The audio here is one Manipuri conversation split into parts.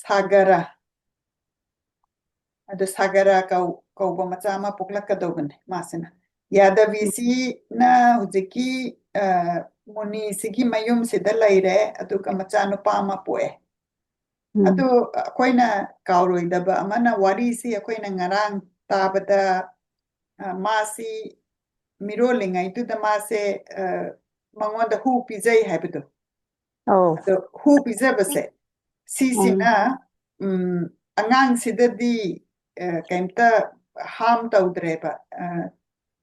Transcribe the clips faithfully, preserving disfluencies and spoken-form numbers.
ꯁꯥꯒꯔ, ꯑꯗꯨ ꯁꯥꯒꯔ ꯀꯧ ꯀꯧꯕ ꯃꯆꯥ ꯑꯃ ꯄꯣꯛꯂꯛꯀꯗꯧꯕꯅꯦ ꯃꯥꯁꯤꯅ꯫ ꯌꯥꯗꯕꯤꯁꯤꯅ ꯍꯧꯖꯤꯛꯀꯤ ꯑ, ꯃꯨꯅꯤꯁꯤꯒꯤ ꯃꯌꯨꯝꯁꯤꯗ ꯂꯩꯔꯦ, ꯑꯗꯨꯒ ꯃꯆꯥꯅꯨꯄꯥ ꯑꯃ ꯄꯣꯛꯑꯦ꯫ ꯎꯝ, ꯑꯗꯨ ꯑꯩꯈꯣꯏꯅ ꯀꯥꯎꯔꯣꯏꯗꯕ ꯑꯃꯅ, ꯋꯥꯔꯤꯁꯤ ꯑꯩꯈꯣꯏꯅ ꯉꯔꯥꯡ ꯇꯥꯕꯗ ꯑ, ꯃꯥꯁꯤ ꯃꯤꯔꯣꯜꯂꯤꯉꯩꯗꯨꯗ ꯃꯥꯁꯦ ꯑ, ꯃꯉꯣꯟꯗ ꯍꯨ ꯄꯤꯖꯩ ꯍꯥꯏꯕꯗꯣ꯫ ꯑꯧ, ꯑꯗꯣ ꯍꯨ ꯄꯤꯖꯕꯁꯦ ꯁꯤꯁꯤꯅ ꯎꯝ, ꯑꯉꯥꯡꯁꯤꯗꯗꯤ ꯑ, ꯀꯩꯝꯇ ꯍꯥꯝ ꯇꯧꯗ꯭ꯔꯦꯕ, ꯑ,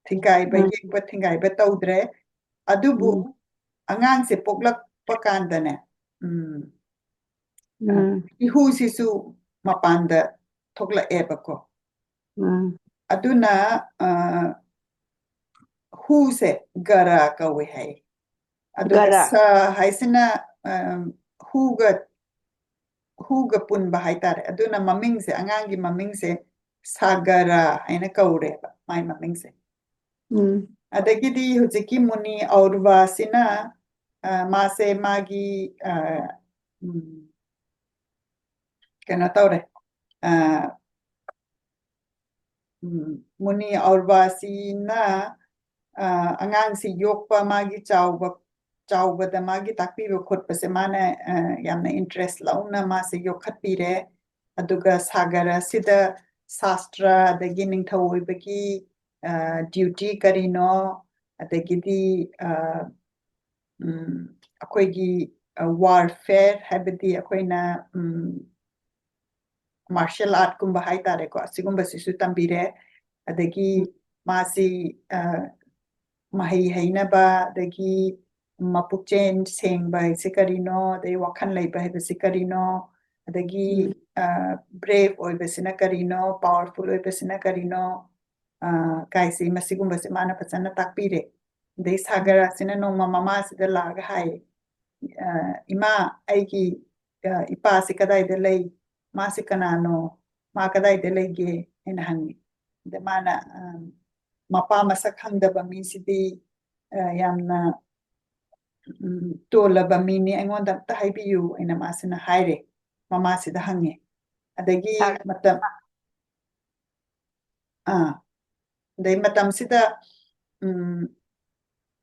ꯊꯤꯡꯒꯥꯏꯕ ꯎꯝ, ꯌꯦꯛꯄ ꯊꯤꯡꯒꯥꯏꯕ ꯇꯧꯗ꯭ꯔꯦ꯫ ꯑꯗꯨꯕꯨ ꯎꯝ, ꯑꯉꯥꯡꯁꯦ ꯄꯣꯛꯂꯛꯄ ꯀꯥꯟꯗꯅꯦ, ꯎꯝ, ꯑ, ꯎꯝ, ꯏꯍꯨꯁꯤꯁꯨ ꯃꯄꯥꯟꯗ ꯊꯣꯛꯂꯛꯑꯦꯕꯀꯣ꯫ ꯎꯝ, ꯑꯗꯨꯅ ꯑ, ꯍꯨꯁꯦ ꯒꯔ ꯀꯧꯋꯦ ꯍꯥꯏ꯫ ꯑꯗꯨꯒ ꯒꯔ, ꯁ ꯍꯥꯏꯁꯤꯅ ꯑ, ꯍꯨꯒ ꯍꯨꯒ ꯄꯨꯟꯕ ꯍꯥꯏꯇꯥꯔꯦ꯫ ꯑꯗꯨꯅ ꯃꯃꯤꯡꯁꯦ, ꯑꯉꯥꯡꯒꯤ ꯃꯃꯤꯡꯁꯦ ꯁꯥꯒꯔ ꯍꯥꯏꯅ ꯀꯧꯔꯦꯕ, ꯃꯥꯏ ꯃꯃꯤꯡꯁꯦ꯫ ꯎꯝ, ꯑꯗꯒꯤꯗꯤ ꯍꯧꯖꯤꯛꯀꯤ ꯃꯨꯅꯤ ꯑꯧꯔꯕꯥꯁꯤꯅ ꯑ, ꯃꯥꯁꯦ ꯃꯥꯒꯤ ꯑ, ꯎꯝ, ꯀꯩꯅꯣ ꯇꯧꯔꯦ꯫ ꯑ, ꯎꯝ, ꯃꯨꯅꯤ ꯑꯧꯔꯕꯥꯁꯤꯅ ꯑ, ꯑꯉꯥꯡꯁꯤ ꯌꯣꯛꯄ, ꯃꯥꯒꯤ ꯆꯥꯎꯕ, ꯆꯥꯎꯕꯗ ꯃꯥꯒꯤ ꯇꯥꯛꯄꯤꯕ ꯈꯣꯠꯄꯁꯦ ꯃꯥꯅ ꯑ, ꯌꯥꯝꯅ ꯏꯟꯇꯔꯦꯁ ꯂꯧꯅ ꯃꯥꯁꯦ ꯌꯣꯛꯈꯠꯄꯤꯔꯦ꯫ ꯑꯗꯨꯒ ꯁꯥꯒꯔ ꯑꯁꯤꯗ ꯁꯥꯁꯇ꯭ꯔ ꯑꯗꯒꯤ ꯅꯤꯡꯊꯧ ꯑꯣꯏꯕꯒꯤ ꯗ꯭ꯌꯨꯇꯤ ꯀꯔꯤꯅꯣ, ꯑꯗꯒꯤꯗꯤ ꯑ, ꯎꯝ, ꯑꯩꯈꯣꯏꯒꯤ ꯋꯥꯔꯐꯦꯌꯔ, ꯍꯥꯏꯕꯗꯤ ꯑꯩꯈꯣꯏꯅ ꯎꯝ, ꯃꯥꯔꯁꯤꯌꯦꯜ ꯑꯥꯔꯠꯀꯨꯝꯕ ꯍꯥꯏꯇꯥꯔꯦꯀꯣ, ꯑꯁꯤꯒꯨꯝꯕꯁꯤꯁꯨ ꯇꯝꯕꯤꯔꯦ꯫ ꯑꯗꯒꯤ ꯃꯥꯁꯤ ꯑ, ꯃꯍꯩ ꯍꯩꯅꯕ, ꯑꯗꯒꯤ ꯃꯄꯨꯛꯆꯦꯜ ꯁꯦꯡꯕ ꯍꯥꯏꯁꯦ ꯀꯔꯤꯅꯣ, ꯑꯗꯩ ꯋꯥꯈꯜ ꯂꯩꯕ ꯍꯥꯏꯕꯁꯤ ꯀꯔꯤꯅꯣ, ꯑꯗꯒꯤ ꯎꯝ, ꯕ꯭ꯔꯦꯞ ꯑꯣꯏꯕꯁꯤꯅ ꯀꯔꯤꯅꯣ, ꯄꯥꯋꯔꯐꯨꯜ ꯑꯣꯏꯕꯁꯤꯅ ꯀꯔꯤꯅꯣ, ꯑ, ꯀꯥꯏꯁꯤ, ꯃꯁꯤꯒꯨꯝꯕꯁꯦ ꯃꯥꯅ ꯐꯖꯅ ꯇꯥꯛꯄꯤꯔꯦ꯫ ꯑꯗꯩ ꯁꯥꯒꯔ ꯑꯁꯤꯅ ꯅꯣꯡꯃ ꯃꯃꯥꯁꯤꯗ ꯂꯥꯛꯑꯒ ꯍꯥꯏ, ꯑ, "ꯏꯃꯥ, ꯑꯩꯒꯤ ꯑ, ꯏꯄꯥꯁꯤ ꯀꯗꯥꯏꯗ ꯂꯩ? ꯃꯥꯁꯤ ꯀꯅꯥꯅꯣ? ꯃꯥ ꯀꯗꯥꯏꯗ ꯂꯩꯒꯦ?" ꯍꯥꯏꯅ ꯍꯪꯉꯤ꯫ ꯑꯗ ꯃꯥꯅ ꯑ, "ꯃꯄꯥ ꯃꯁꯛ ꯈꯪꯗꯕ ꯃꯤꯁꯤꯗꯤ ꯑ, ꯌꯥꯝꯅ ꯎꯝ, ꯇꯣꯜꯂꯕ ꯃꯤꯅꯤ, ꯑꯩꯉꯣꯟꯗ ꯑꯝꯇ ꯍꯥꯏꯕꯤꯌꯨ" ꯍꯥꯏꯅ ꯃꯥꯁꯤꯅ ꯍꯥꯏꯔꯦ꯫ ꯃꯃꯥꯁꯤꯗ ꯍꯪꯉꯦ꯫ ꯑꯗꯒꯤ ꯃꯇꯝ ꯑꯥ ꯑꯗꯩ ꯃꯇꯝꯁꯤꯗ ꯎꯝ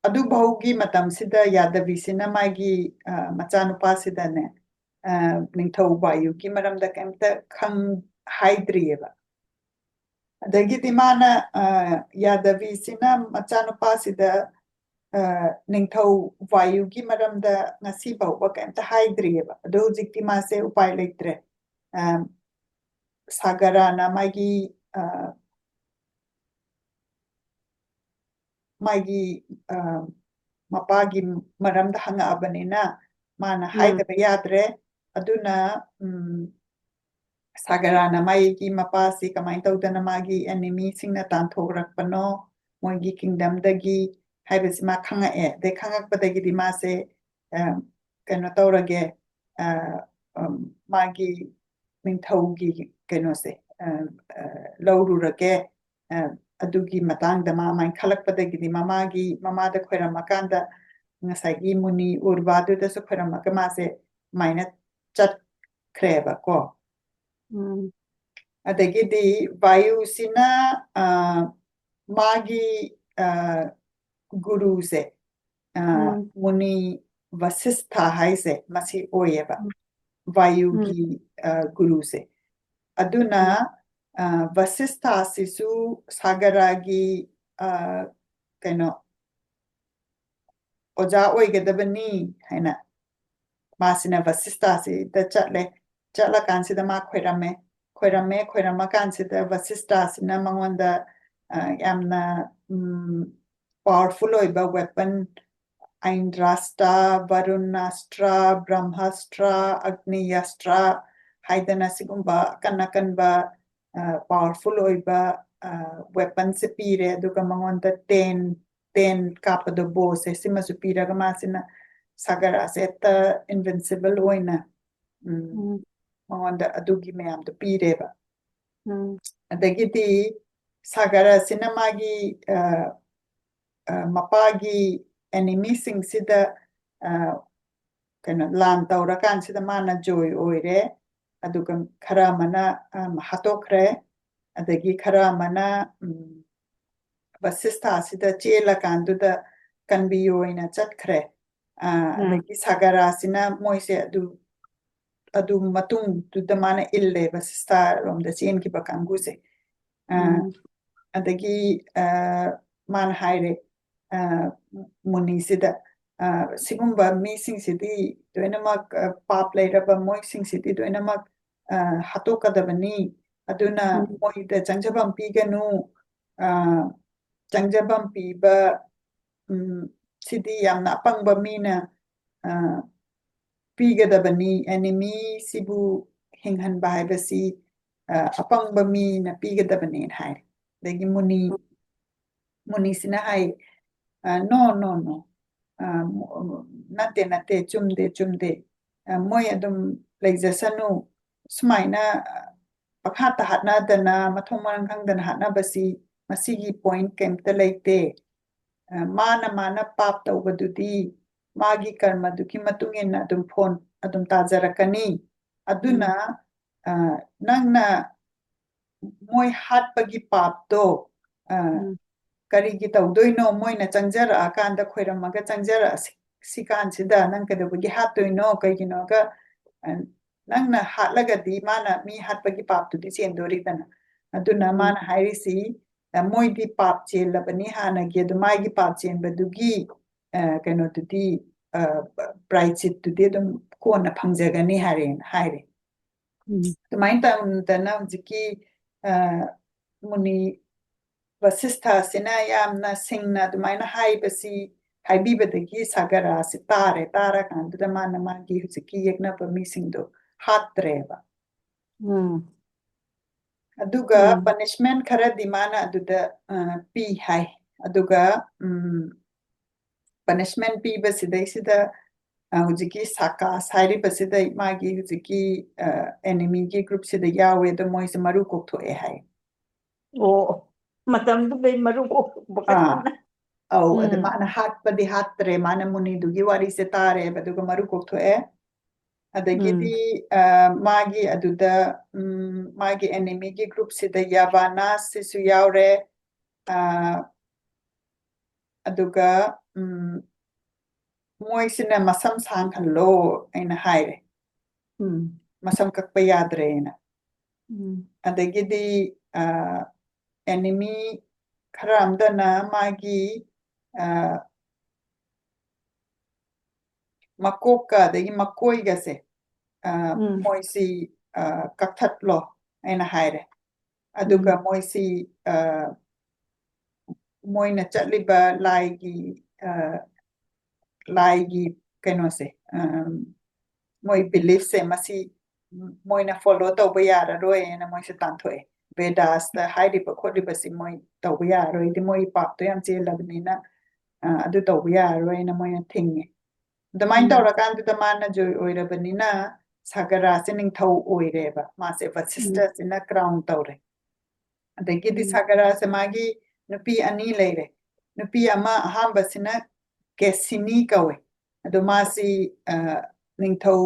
ꯑꯗꯨꯐꯥꯎꯒꯤ ꯃꯇꯝꯁꯤꯗ ꯌꯥꯗꯕꯤꯁꯤꯅ ꯃꯥꯒꯤ ꯑ, ꯃꯆꯥꯅꯨꯄꯥꯁꯤꯗꯅꯦ ꯑ, ꯅꯤꯡꯊꯧ ꯋꯥꯌꯨꯒꯤ ꯃꯔꯝꯗ ꯀꯩꯝꯇ ꯈꯪ ꯍꯥꯏꯗ꯭ꯔꯤꯑꯕ꯫ ꯑꯗꯒꯤꯗꯤ ꯃꯥꯅ ꯑ, ꯌꯥꯗꯕꯤꯁꯤꯅ ꯃꯆꯥꯅꯨꯄꯥꯁꯤꯗ ꯑ, ꯅꯤꯡꯊꯧ ꯋꯥꯌꯨꯒꯤ ꯃꯔꯝꯗ ꯉꯁꯤ ꯐꯥꯎꯕ ꯀꯩꯝꯇ ꯍꯥꯏꯗ꯭ꯔꯤꯑꯕ꯫ ꯑꯗꯣ ꯍꯧꯖꯤꯛꯇꯤ ꯃꯥꯁꯦ ꯎꯄꯥꯏ ꯂꯩꯇ꯭ꯔꯦ꯫ ꯑ, ꯁꯥꯒꯔꯥꯅ ꯃꯥꯒꯤ ꯑ, ꯃꯥꯒꯤ ꯑ, ꯃꯄꯥꯒꯤ ꯃꯔꯝꯗ ꯍꯪꯉꯛꯑꯕꯅꯤꯅ ꯃꯥꯅ ꯎꯝ꯫ ꯍꯥꯏꯗꯕ ꯌꯥꯗ꯭ꯔꯦ꯫ ꯑꯗꯨꯅ ꯎꯝ, ꯁꯥꯒꯔꯥꯅ ꯃꯥꯒꯤ ꯃꯄꯥꯁꯤ ꯀꯃꯥꯏꯅ ꯇꯧꯗꯅ ꯃꯥꯒꯤ ꯑꯦꯅꯤꯃꯤꯁꯤꯡꯅ ꯇꯥꯟꯊꯣꯔꯛꯄꯅꯣ ꯃꯣꯏꯒꯤ ꯀꯤꯡꯗꯝꯗꯒꯤ ꯍꯥꯏꯕꯁꯤ ꯃꯥ ꯈꯪꯉꯛꯑꯦ꯫ ꯑꯗꯩ ꯈꯪꯉꯛꯄꯗꯒꯤꯗꯤ ꯃꯥꯁꯦ ꯑ, ꯀꯩꯅꯣ ꯇꯧꯔꯒꯦ ꯑ, ꯎꯝ, ꯃꯥꯒꯤ ꯅꯤꯡꯊꯧꯒꯤ ꯀꯩꯅꯣꯁꯦ ꯑ, ꯑ, ꯂꯧꯔꯨꯔꯒꯦ꯫ ꯑ, ꯑꯗꯨꯒꯤ ꯃꯇꯥꯡꯗ ꯃꯥ ꯑꯗꯨꯃꯥꯏꯅ ꯈꯜꯂꯛꯄꯗꯒꯤꯗꯤ ꯃꯃꯥꯒꯤ ꯃꯃꯥꯗ ꯈꯣꯏꯔꯝꯃꯀꯥꯟꯗ ꯉꯁꯥꯏꯒꯤ ꯃꯨꯅꯤ ꯎꯔꯕꯥꯗꯨꯗꯁꯨ ꯈꯣꯏꯔꯝꯃꯒ ꯃꯥꯁꯦ ꯑꯗꯨꯃꯥꯏꯅ ꯆꯠꯈ꯭ꯔꯦꯕꯀꯣ꯫ ꯎꯝ꯫ ꯑꯗꯒꯤꯗꯤ ꯋꯥꯌꯨꯁꯤꯅ ꯑ, ꯃꯥꯒꯤ ꯑ, ꯒꯨꯔꯨꯁꯦ ꯑ, ꯎꯝ꯫ ꯃꯨꯅꯤ ꯋꯁꯤꯁꯊ ꯍꯥꯏꯁꯦ ꯃꯁꯤ ꯑꯣꯏꯌꯦꯕ ꯎꯝ꯫ ꯋꯥꯌꯨꯒꯤ ꯑ, ꯒꯨꯔꯨꯁꯦ꯫ ꯑꯗꯨꯅ ꯎꯝ꯫ ꯑ, ꯋꯁꯤꯁꯊꯥꯁꯤꯁꯨ ꯁꯥꯒꯔꯥꯒꯤ ꯑ, ꯀꯩꯅꯣ ꯑꯣꯖꯥ ꯑꯣꯏꯒꯗꯕꯅꯤ ꯍꯥꯏꯅ ꯃꯥꯁꯤꯅ ꯋꯁꯤꯁꯊꯥꯁꯤꯗ ꯆꯠꯂꯦ꯫ ꯆꯠꯂꯀꯥꯟꯁꯤꯗ ꯃꯥ ꯈꯣꯏꯔꯝꯃꯦ꯫ ꯈꯣꯏꯔꯝꯃꯦ, ꯈꯣꯏꯔꯝꯃꯀꯥꯟꯁꯤꯗ ꯋꯁꯤꯁꯊꯥꯁꯤꯅ ꯃꯉꯣꯟꯗ ꯑ, ꯌꯥꯝꯅ ꯎꯝ, ꯄꯥꯋꯔꯐꯨꯜ ꯑꯣꯏꯕ ꯋꯦꯄꯟ, ꯏꯟꯗ꯭ꯔꯥꯁꯇ꯭ꯔ, ꯚꯔꯨꯅꯥꯁꯇ꯭ꯔ, ꯕ꯭ꯔꯍ꯭ꯃꯥꯁꯇ꯭ꯔ, ꯑꯒꯅꯤꯌꯥꯁꯇ꯭ꯔ ꯍꯥꯏꯗꯅ ꯁꯤꯒꯨꯝꯕ ꯑꯀꯟ ꯑꯀꯟꯕ ꯄꯥꯋꯔꯐꯨꯜ ꯑꯣꯏꯕ ꯋꯦꯄꯟꯁꯦ ꯄꯤꯔꯦ꯫ ꯑꯗꯨꯒ ꯃꯉꯣꯟꯗ ꯇꯦꯟ ꯇꯦꯟ ꯀꯥꯞꯄꯗꯣ ꯕꯣꯁꯦ ꯁꯤꯃꯁꯨ ꯄꯤꯔꯒ ꯃꯥꯁꯤꯅ ꯁꯥꯒꯔꯥꯁꯦ ꯍꯦꯛꯇ ꯏꯟꯚꯤꯟꯁꯤꯕꯜ ꯑꯣꯏꯅ ꯎꯝ, ꯎꯝ꯫ ꯃꯉꯣꯟꯗ ꯑꯗꯨꯒꯤ ꯃꯌꯥꯝꯗꯣ ꯄꯤꯔꯦꯕ꯫ ꯎꯝ꯫ ꯑꯗꯒꯤꯗꯤ ꯁꯥꯒꯔꯥꯁꯤꯅ ꯃꯥꯒꯤ ꯑ, ꯑ, ꯃꯄꯥꯒꯤ ꯑꯦꯅꯤꯃꯤꯁꯤꯡꯁꯤꯗ ꯑ, ꯀꯩꯅꯣ, ꯂꯥꯟ ꯇꯧꯔꯀꯥꯟꯁꯤꯗ ꯃꯥꯅ ꯖꯣꯏ ꯑꯣꯏꯔꯦ, ꯑꯗꯨꯒ ꯈꯔ ꯑꯃꯅ ꯑꯝ, ꯍꯥꯠꯇꯣꯛꯈ꯭ꯔꯦ, ꯑꯗꯒꯤ ꯈꯔ ꯑꯃꯅ ꯎꯝ, ꯕꯁꯤꯁꯇꯥꯁꯤꯗ ꯆꯦꯜꯂꯀꯥꯟꯗꯨꯗ ꯀꯟꯕꯤꯌꯣꯅ ꯆꯠꯈ꯭ꯔꯦ꯫ ꯑ, ꯎꯝ ꯑꯗꯒꯤ ꯁꯥꯒꯔꯥꯁꯤꯅ ꯃꯣꯏꯁꯦ ꯑꯗꯨ ꯑꯗꯨ ꯃꯇꯨꯡꯗꯨꯗ ꯃꯥꯅ ꯏꯜꯂꯦ, ꯕꯁꯤꯁꯇꯥꯔꯣꯝꯗ ꯆꯦꯟꯈꯤꯕ ꯀꯥꯡꯕꯨꯁꯦ꯫ ꯑ, ꯎꯝ ꯑꯗꯒꯤ ꯑ, ꯃꯥꯅ ꯍꯥꯏꯔꯦ, ꯑ, ꯃꯨꯅꯤꯁꯤꯗ, ꯑ, "ꯁꯤꯒꯨꯝꯕ ꯃꯤꯁꯤꯡꯁꯤꯗꯤ ꯂꯣꯏꯅꯃꯛ, ꯑ, ꯄꯥꯞ ꯂꯩꯔꯕ ꯃꯣꯏꯁꯤꯡꯁꯤꯗꯤ ꯂꯣꯏꯅꯃꯛ, ꯑ, ꯍꯥꯠꯇꯣꯛꯀꯗꯕꯅꯤ꯫ ꯑꯗꯨꯅ ꯎꯝ ꯃꯣꯏꯗ ꯆꯪꯖꯐꯝ ꯄꯤꯒꯅꯨ꯫ ꯑ, ꯆꯪꯖꯐꯝ ꯄꯤꯕ, ꯎꯝ, ꯁꯤꯗꯤ ꯌꯥꯝꯅ ꯑꯄꯪꯕ ꯃꯤꯅ, ꯑ, ꯄꯤꯒꯗꯕꯅꯤ꯫ ꯑꯦꯅꯤꯃꯤꯁꯤꯕꯨ ꯍꯤꯡꯍꯟꯕ ꯍꯥꯏꯕꯁꯤ, ꯑ, ꯑꯄꯪꯕ ꯃꯤꯅ ꯄꯤꯒꯗꯕꯅꯦꯅ" ꯍꯥꯏꯔꯦ꯫ ꯑꯗꯒꯤ ꯃꯨꯅꯤ, ꯃꯨꯅꯤꯁꯤꯅ ꯍꯥꯏ, "ꯑ, no, no, no. ꯑ, ꯃ-, ꯅꯠꯇꯦ, ꯅꯠꯇꯦ, ꯆꯨꯝꯗꯦ, ꯆꯨꯝꯗꯦ꯫ ꯑ, ꯃꯣꯏ ꯑꯗꯨꯝ ꯂꯩꯖꯁꯅꯨ꯫ ꯁꯨꯃꯥꯏꯅ, ꯑ, ꯄꯪꯍꯥꯠꯇ ꯍꯥꯠꯅꯗꯅ, ꯃꯊꯣꯡ ꯃꯔꯝ ꯈꯪꯗꯅ ꯍꯥꯠꯅꯕꯁꯤ, ꯃꯁꯤꯒꯤ ꯄꯣꯏꯟꯠ ꯀꯩꯝꯇ ꯂꯩꯇꯦ꯫ ꯑ, ꯃꯥꯅ, ꯃꯥꯅ ꯄꯥꯞ ꯇꯧꯕꯗꯨꯗꯤ ꯃꯥꯒꯤ ꯀꯔꯃꯗꯨꯒꯤ ꯃꯇꯨꯡ ꯏꯟꯅ ꯑꯗꯨꯝ ꯐꯣꯟ ꯑꯗꯨꯝ ꯇꯥꯖꯔꯛꯀꯅꯤ꯫ ꯑꯗꯨꯅ, ꯎꯝ ꯑ, ꯅꯪꯅ ꯃꯣꯏ ꯍꯥꯠꯄꯒꯤ ꯄꯥꯞꯇꯣ, ꯑ, ꯎꯝ ꯀꯔꯤꯒꯤ ꯇꯧꯗꯣꯏꯅꯣ? ꯃꯣꯏꯅ ꯆꯪꯖꯔꯛꯑꯀꯥꯟꯗ, ꯈꯣꯏꯔꯝꯃꯒ ꯆꯪꯖꯔꯛꯑꯁꯤ ꯀꯥꯟꯁꯤꯗ ꯅꯪ ꯀꯩꯗꯧꯕꯒꯤ ꯍꯥꯠꯇꯣꯏꯅꯣ? ꯀꯩꯒꯤꯅꯣꯒ, ꯑ, ꯅꯪꯅ ꯍꯥꯠꯂꯒꯗꯤ ꯃꯥꯅ ꯃꯤ ꯍꯥꯠꯄꯒꯤ ꯄꯥꯞꯇꯨꯗꯤ ꯆꯦꯟꯗꯣꯔꯤꯗꯅ꯫ ꯑꯗꯨꯅ ꯎꯝ ꯃꯥꯅ ꯍꯥꯏꯔꯤꯁꯤ, ꯑ, ꯃꯣꯏꯗꯤ ꯄꯥꯞ ꯆꯦꯜꯂꯕꯅꯤ ꯍꯥꯟꯅꯒꯤ, ꯑꯗꯨ ꯃꯥꯒꯤ ꯄꯥꯞ ꯆꯦꯟꯕꯗꯨꯒꯤ, ꯑ, ꯀꯩꯅꯣꯗꯨꯗꯤ, ꯑ, ꯄ꯭ꯔꯥꯏꯆꯤꯠꯇꯨꯗꯤ ꯑꯗꯨꯝ ꯀꯣꯟꯅ ꯐꯪꯖꯒꯅꯤ ꯍꯥꯏꯔꯦꯅ ꯍꯥꯏꯔꯦ꯫ ꯎꯝ ꯑꯗꯨꯃꯥꯏꯅ ꯇꯧꯗꯅ ꯍꯧꯖꯤꯛꯀꯤ, ꯑ, ꯃꯨꯅꯤ ꯕꯁꯤꯁꯊꯥꯁꯤꯅ ꯌꯥꯝꯅ ꯁꯤꯡꯅ ꯑꯗꯨꯃꯥꯏꯅ ꯍꯥꯏꯕꯁꯤ, ꯍꯥꯏꯕꯤꯕꯗꯒꯤ ꯁꯥꯒꯔꯥꯁꯤ ꯇꯥꯔꯦ꯫ ꯇꯥꯔꯀꯥꯟꯗꯨꯗ ꯃꯥꯅ ꯃꯥꯒꯤ ꯍꯧꯖꯤꯛꯀꯤ ꯌꯦꯛꯅꯕ ꯃꯤꯁꯤꯡꯗꯣ ꯍꯥꯠꯇ꯭ꯔꯦꯕ꯫ ꯎꯝ ꯑꯗꯨꯒ ꯎꯝ ꯄꯅꯤꯁꯃꯦꯟ ꯈꯔꯗꯤ ꯃꯥꯅ ꯑꯗꯨꯗ, ꯑ, ꯄꯤ ꯍꯥꯏ꯫ ꯑꯗꯨꯒ, ꯎꯝ, ꯄꯅꯤꯁꯃꯦꯟ ꯄꯤꯕꯁꯤꯗꯩꯁꯤꯗ, ꯑ, ꯍꯧꯖꯤꯛꯀꯤ ꯁꯥꯀꯥꯁ ꯍꯥꯏꯔꯤꯕꯁꯤꯗ ꯃꯥꯒꯤ ꯍꯧꯖꯤꯛꯀꯤ, ꯑ, ꯑꯦꯅꯤꯃꯤꯒꯤ ꯒ꯭ꯔꯨꯞꯁꯤꯗ ꯌꯥꯎꯋꯦ, ꯑꯗꯣ ꯃꯣꯏꯁꯦ ꯃꯔꯨ ꯀꯣꯛꯊꯣꯛꯑꯦ ꯍꯥꯏ꯫ ꯑꯣ, ꯃꯇꯝꯗꯨꯗꯩ ꯃꯔꯨ ꯀꯣꯛꯄ ꯑꯥ ꯀꯥꯟꯗ꯫ ꯑꯧ, ꯑꯗ ꯎꯝ꯫ ꯃꯥꯅ ꯍꯥꯠꯄꯗꯤ ꯍꯥꯠꯇ꯭ꯔꯦ, ꯃꯥꯅ ꯃꯨꯅꯤꯗꯨꯒꯤ ꯋꯥꯔꯤꯁꯦ ꯇꯥꯔꯦꯕ, ꯑꯗꯨꯒ ꯃꯔꯨ ꯀꯣꯛꯊꯣꯛꯑꯦ꯫ ꯑꯗꯒꯤꯗꯤ ꯎꯝ꯫ ꯑ, ꯃꯥꯒꯤ ꯑꯗꯨꯗ, ꯎꯝ, ꯃꯥꯒꯤ enemyꯒꯤ groupꯁꯤꯗ ꯌꯥꯕꯥꯅꯥꯁꯁꯤꯁꯨ ꯌꯥꯎꯔꯦ꯫ ꯑ, ꯑꯗꯨꯒ ꯎꯝ, ꯃꯣꯏꯁꯤꯅ ꯃꯁꯝ ꯁꯥꯡꯍꯜꯂꯣ ꯑꯩꯅ ꯍꯥꯏꯔꯦ, ꯎꯝ꯫ ꯃꯁꯝ ꯀꯛꯄ ꯌꯥꯗ꯭ꯔꯦꯅ꯫ ꯎꯝ꯫ ꯑꯗꯒꯤꯗꯤ ꯑ, enemy ꯈꯔ ꯑꯝꯗꯅ ꯃꯥꯒꯤ ꯑ, ꯃꯀꯣꯛꯀ ꯑꯗꯒꯤ ꯃꯀꯣꯏꯒꯁꯦ ꯑ, ꯎꯝ꯫ ꯃꯣꯏꯁꯤ ꯑ, ꯀꯛꯊꯠꯂꯣ ꯑꯩꯅ ꯍꯥꯏꯔꯦ꯫ ꯑꯗꯨꯒ ꯎꯝ꯫ ꯃꯣꯏꯁꯤ ꯑ, ꯃꯣꯏꯅ ꯆꯠꯂꯤꯕ ꯂꯥꯏꯒꯤ ꯑ, ꯂꯥꯏꯒꯤ ꯀꯩꯅꯣꯁꯦ, ꯑꯝ, ꯃꯣꯏ beliefꯁꯦ ꯃꯁꯤ ꯃꯣꯏꯅ follow ꯇꯧꯕ ꯌꯥꯔꯔꯣꯏꯅ ꯃꯣꯏꯁꯦ ꯇꯥꯟꯊꯣꯛꯑꯦ꯫ ꯕꯦꯗꯥꯁꯇ ꯍꯥꯏꯔꯤꯕ ꯈꯣꯠꯂꯤꯕꯁꯤ ꯃꯣꯏ ꯇꯧꯕ ꯌꯥꯔꯔꯣꯏꯗꯤ, ꯃꯣꯏ ꯄꯥꯞꯇꯣ ꯌꯥꯝ ꯆꯦꯜꯂꯕꯅꯤꯅ ꯑ, ꯑꯗꯨ ꯇꯧꯕ ꯌꯥꯔꯔꯣꯏꯅ ꯃꯣꯏꯅ ꯊꯤꯡꯉꯦ꯫ ꯑꯗꯨꯃꯥꯏꯅ ꯎꯝ꯫ ꯇꯧꯔꯀꯥꯟꯗꯨꯗ ꯃꯥꯅ ꯖꯣꯏ ꯑꯣꯏꯔꯕꯅꯤꯅ ꯁꯥꯒꯔꯥꯁꯦ ꯅꯤꯡꯊꯧ ꯑꯣꯏꯔꯦꯕ꯫ ꯃꯥꯁꯦ ꯎꯝ꯫ ꯚꯁꯤꯁꯇꯁꯤꯅ crown ꯇꯧꯔꯦ꯫ ꯑꯗꯒꯤꯗꯤ ꯎꯝ꯫ ꯁꯥꯒꯔꯥꯁꯦ ꯃꯥꯒꯤ ꯅꯨꯄꯤ ꯑꯅꯤ ꯂꯩꯔꯦ꯫ ꯅꯨꯄꯤ ꯑꯃ ꯑꯍꯥꯟꯕꯁꯤꯅ ꯀꯦꯁꯤꯅꯤ ꯀꯧꯋꯦ꯫ ꯑꯗꯣ ꯃꯥꯁꯤ ꯑ, ꯅꯤꯡꯊꯧ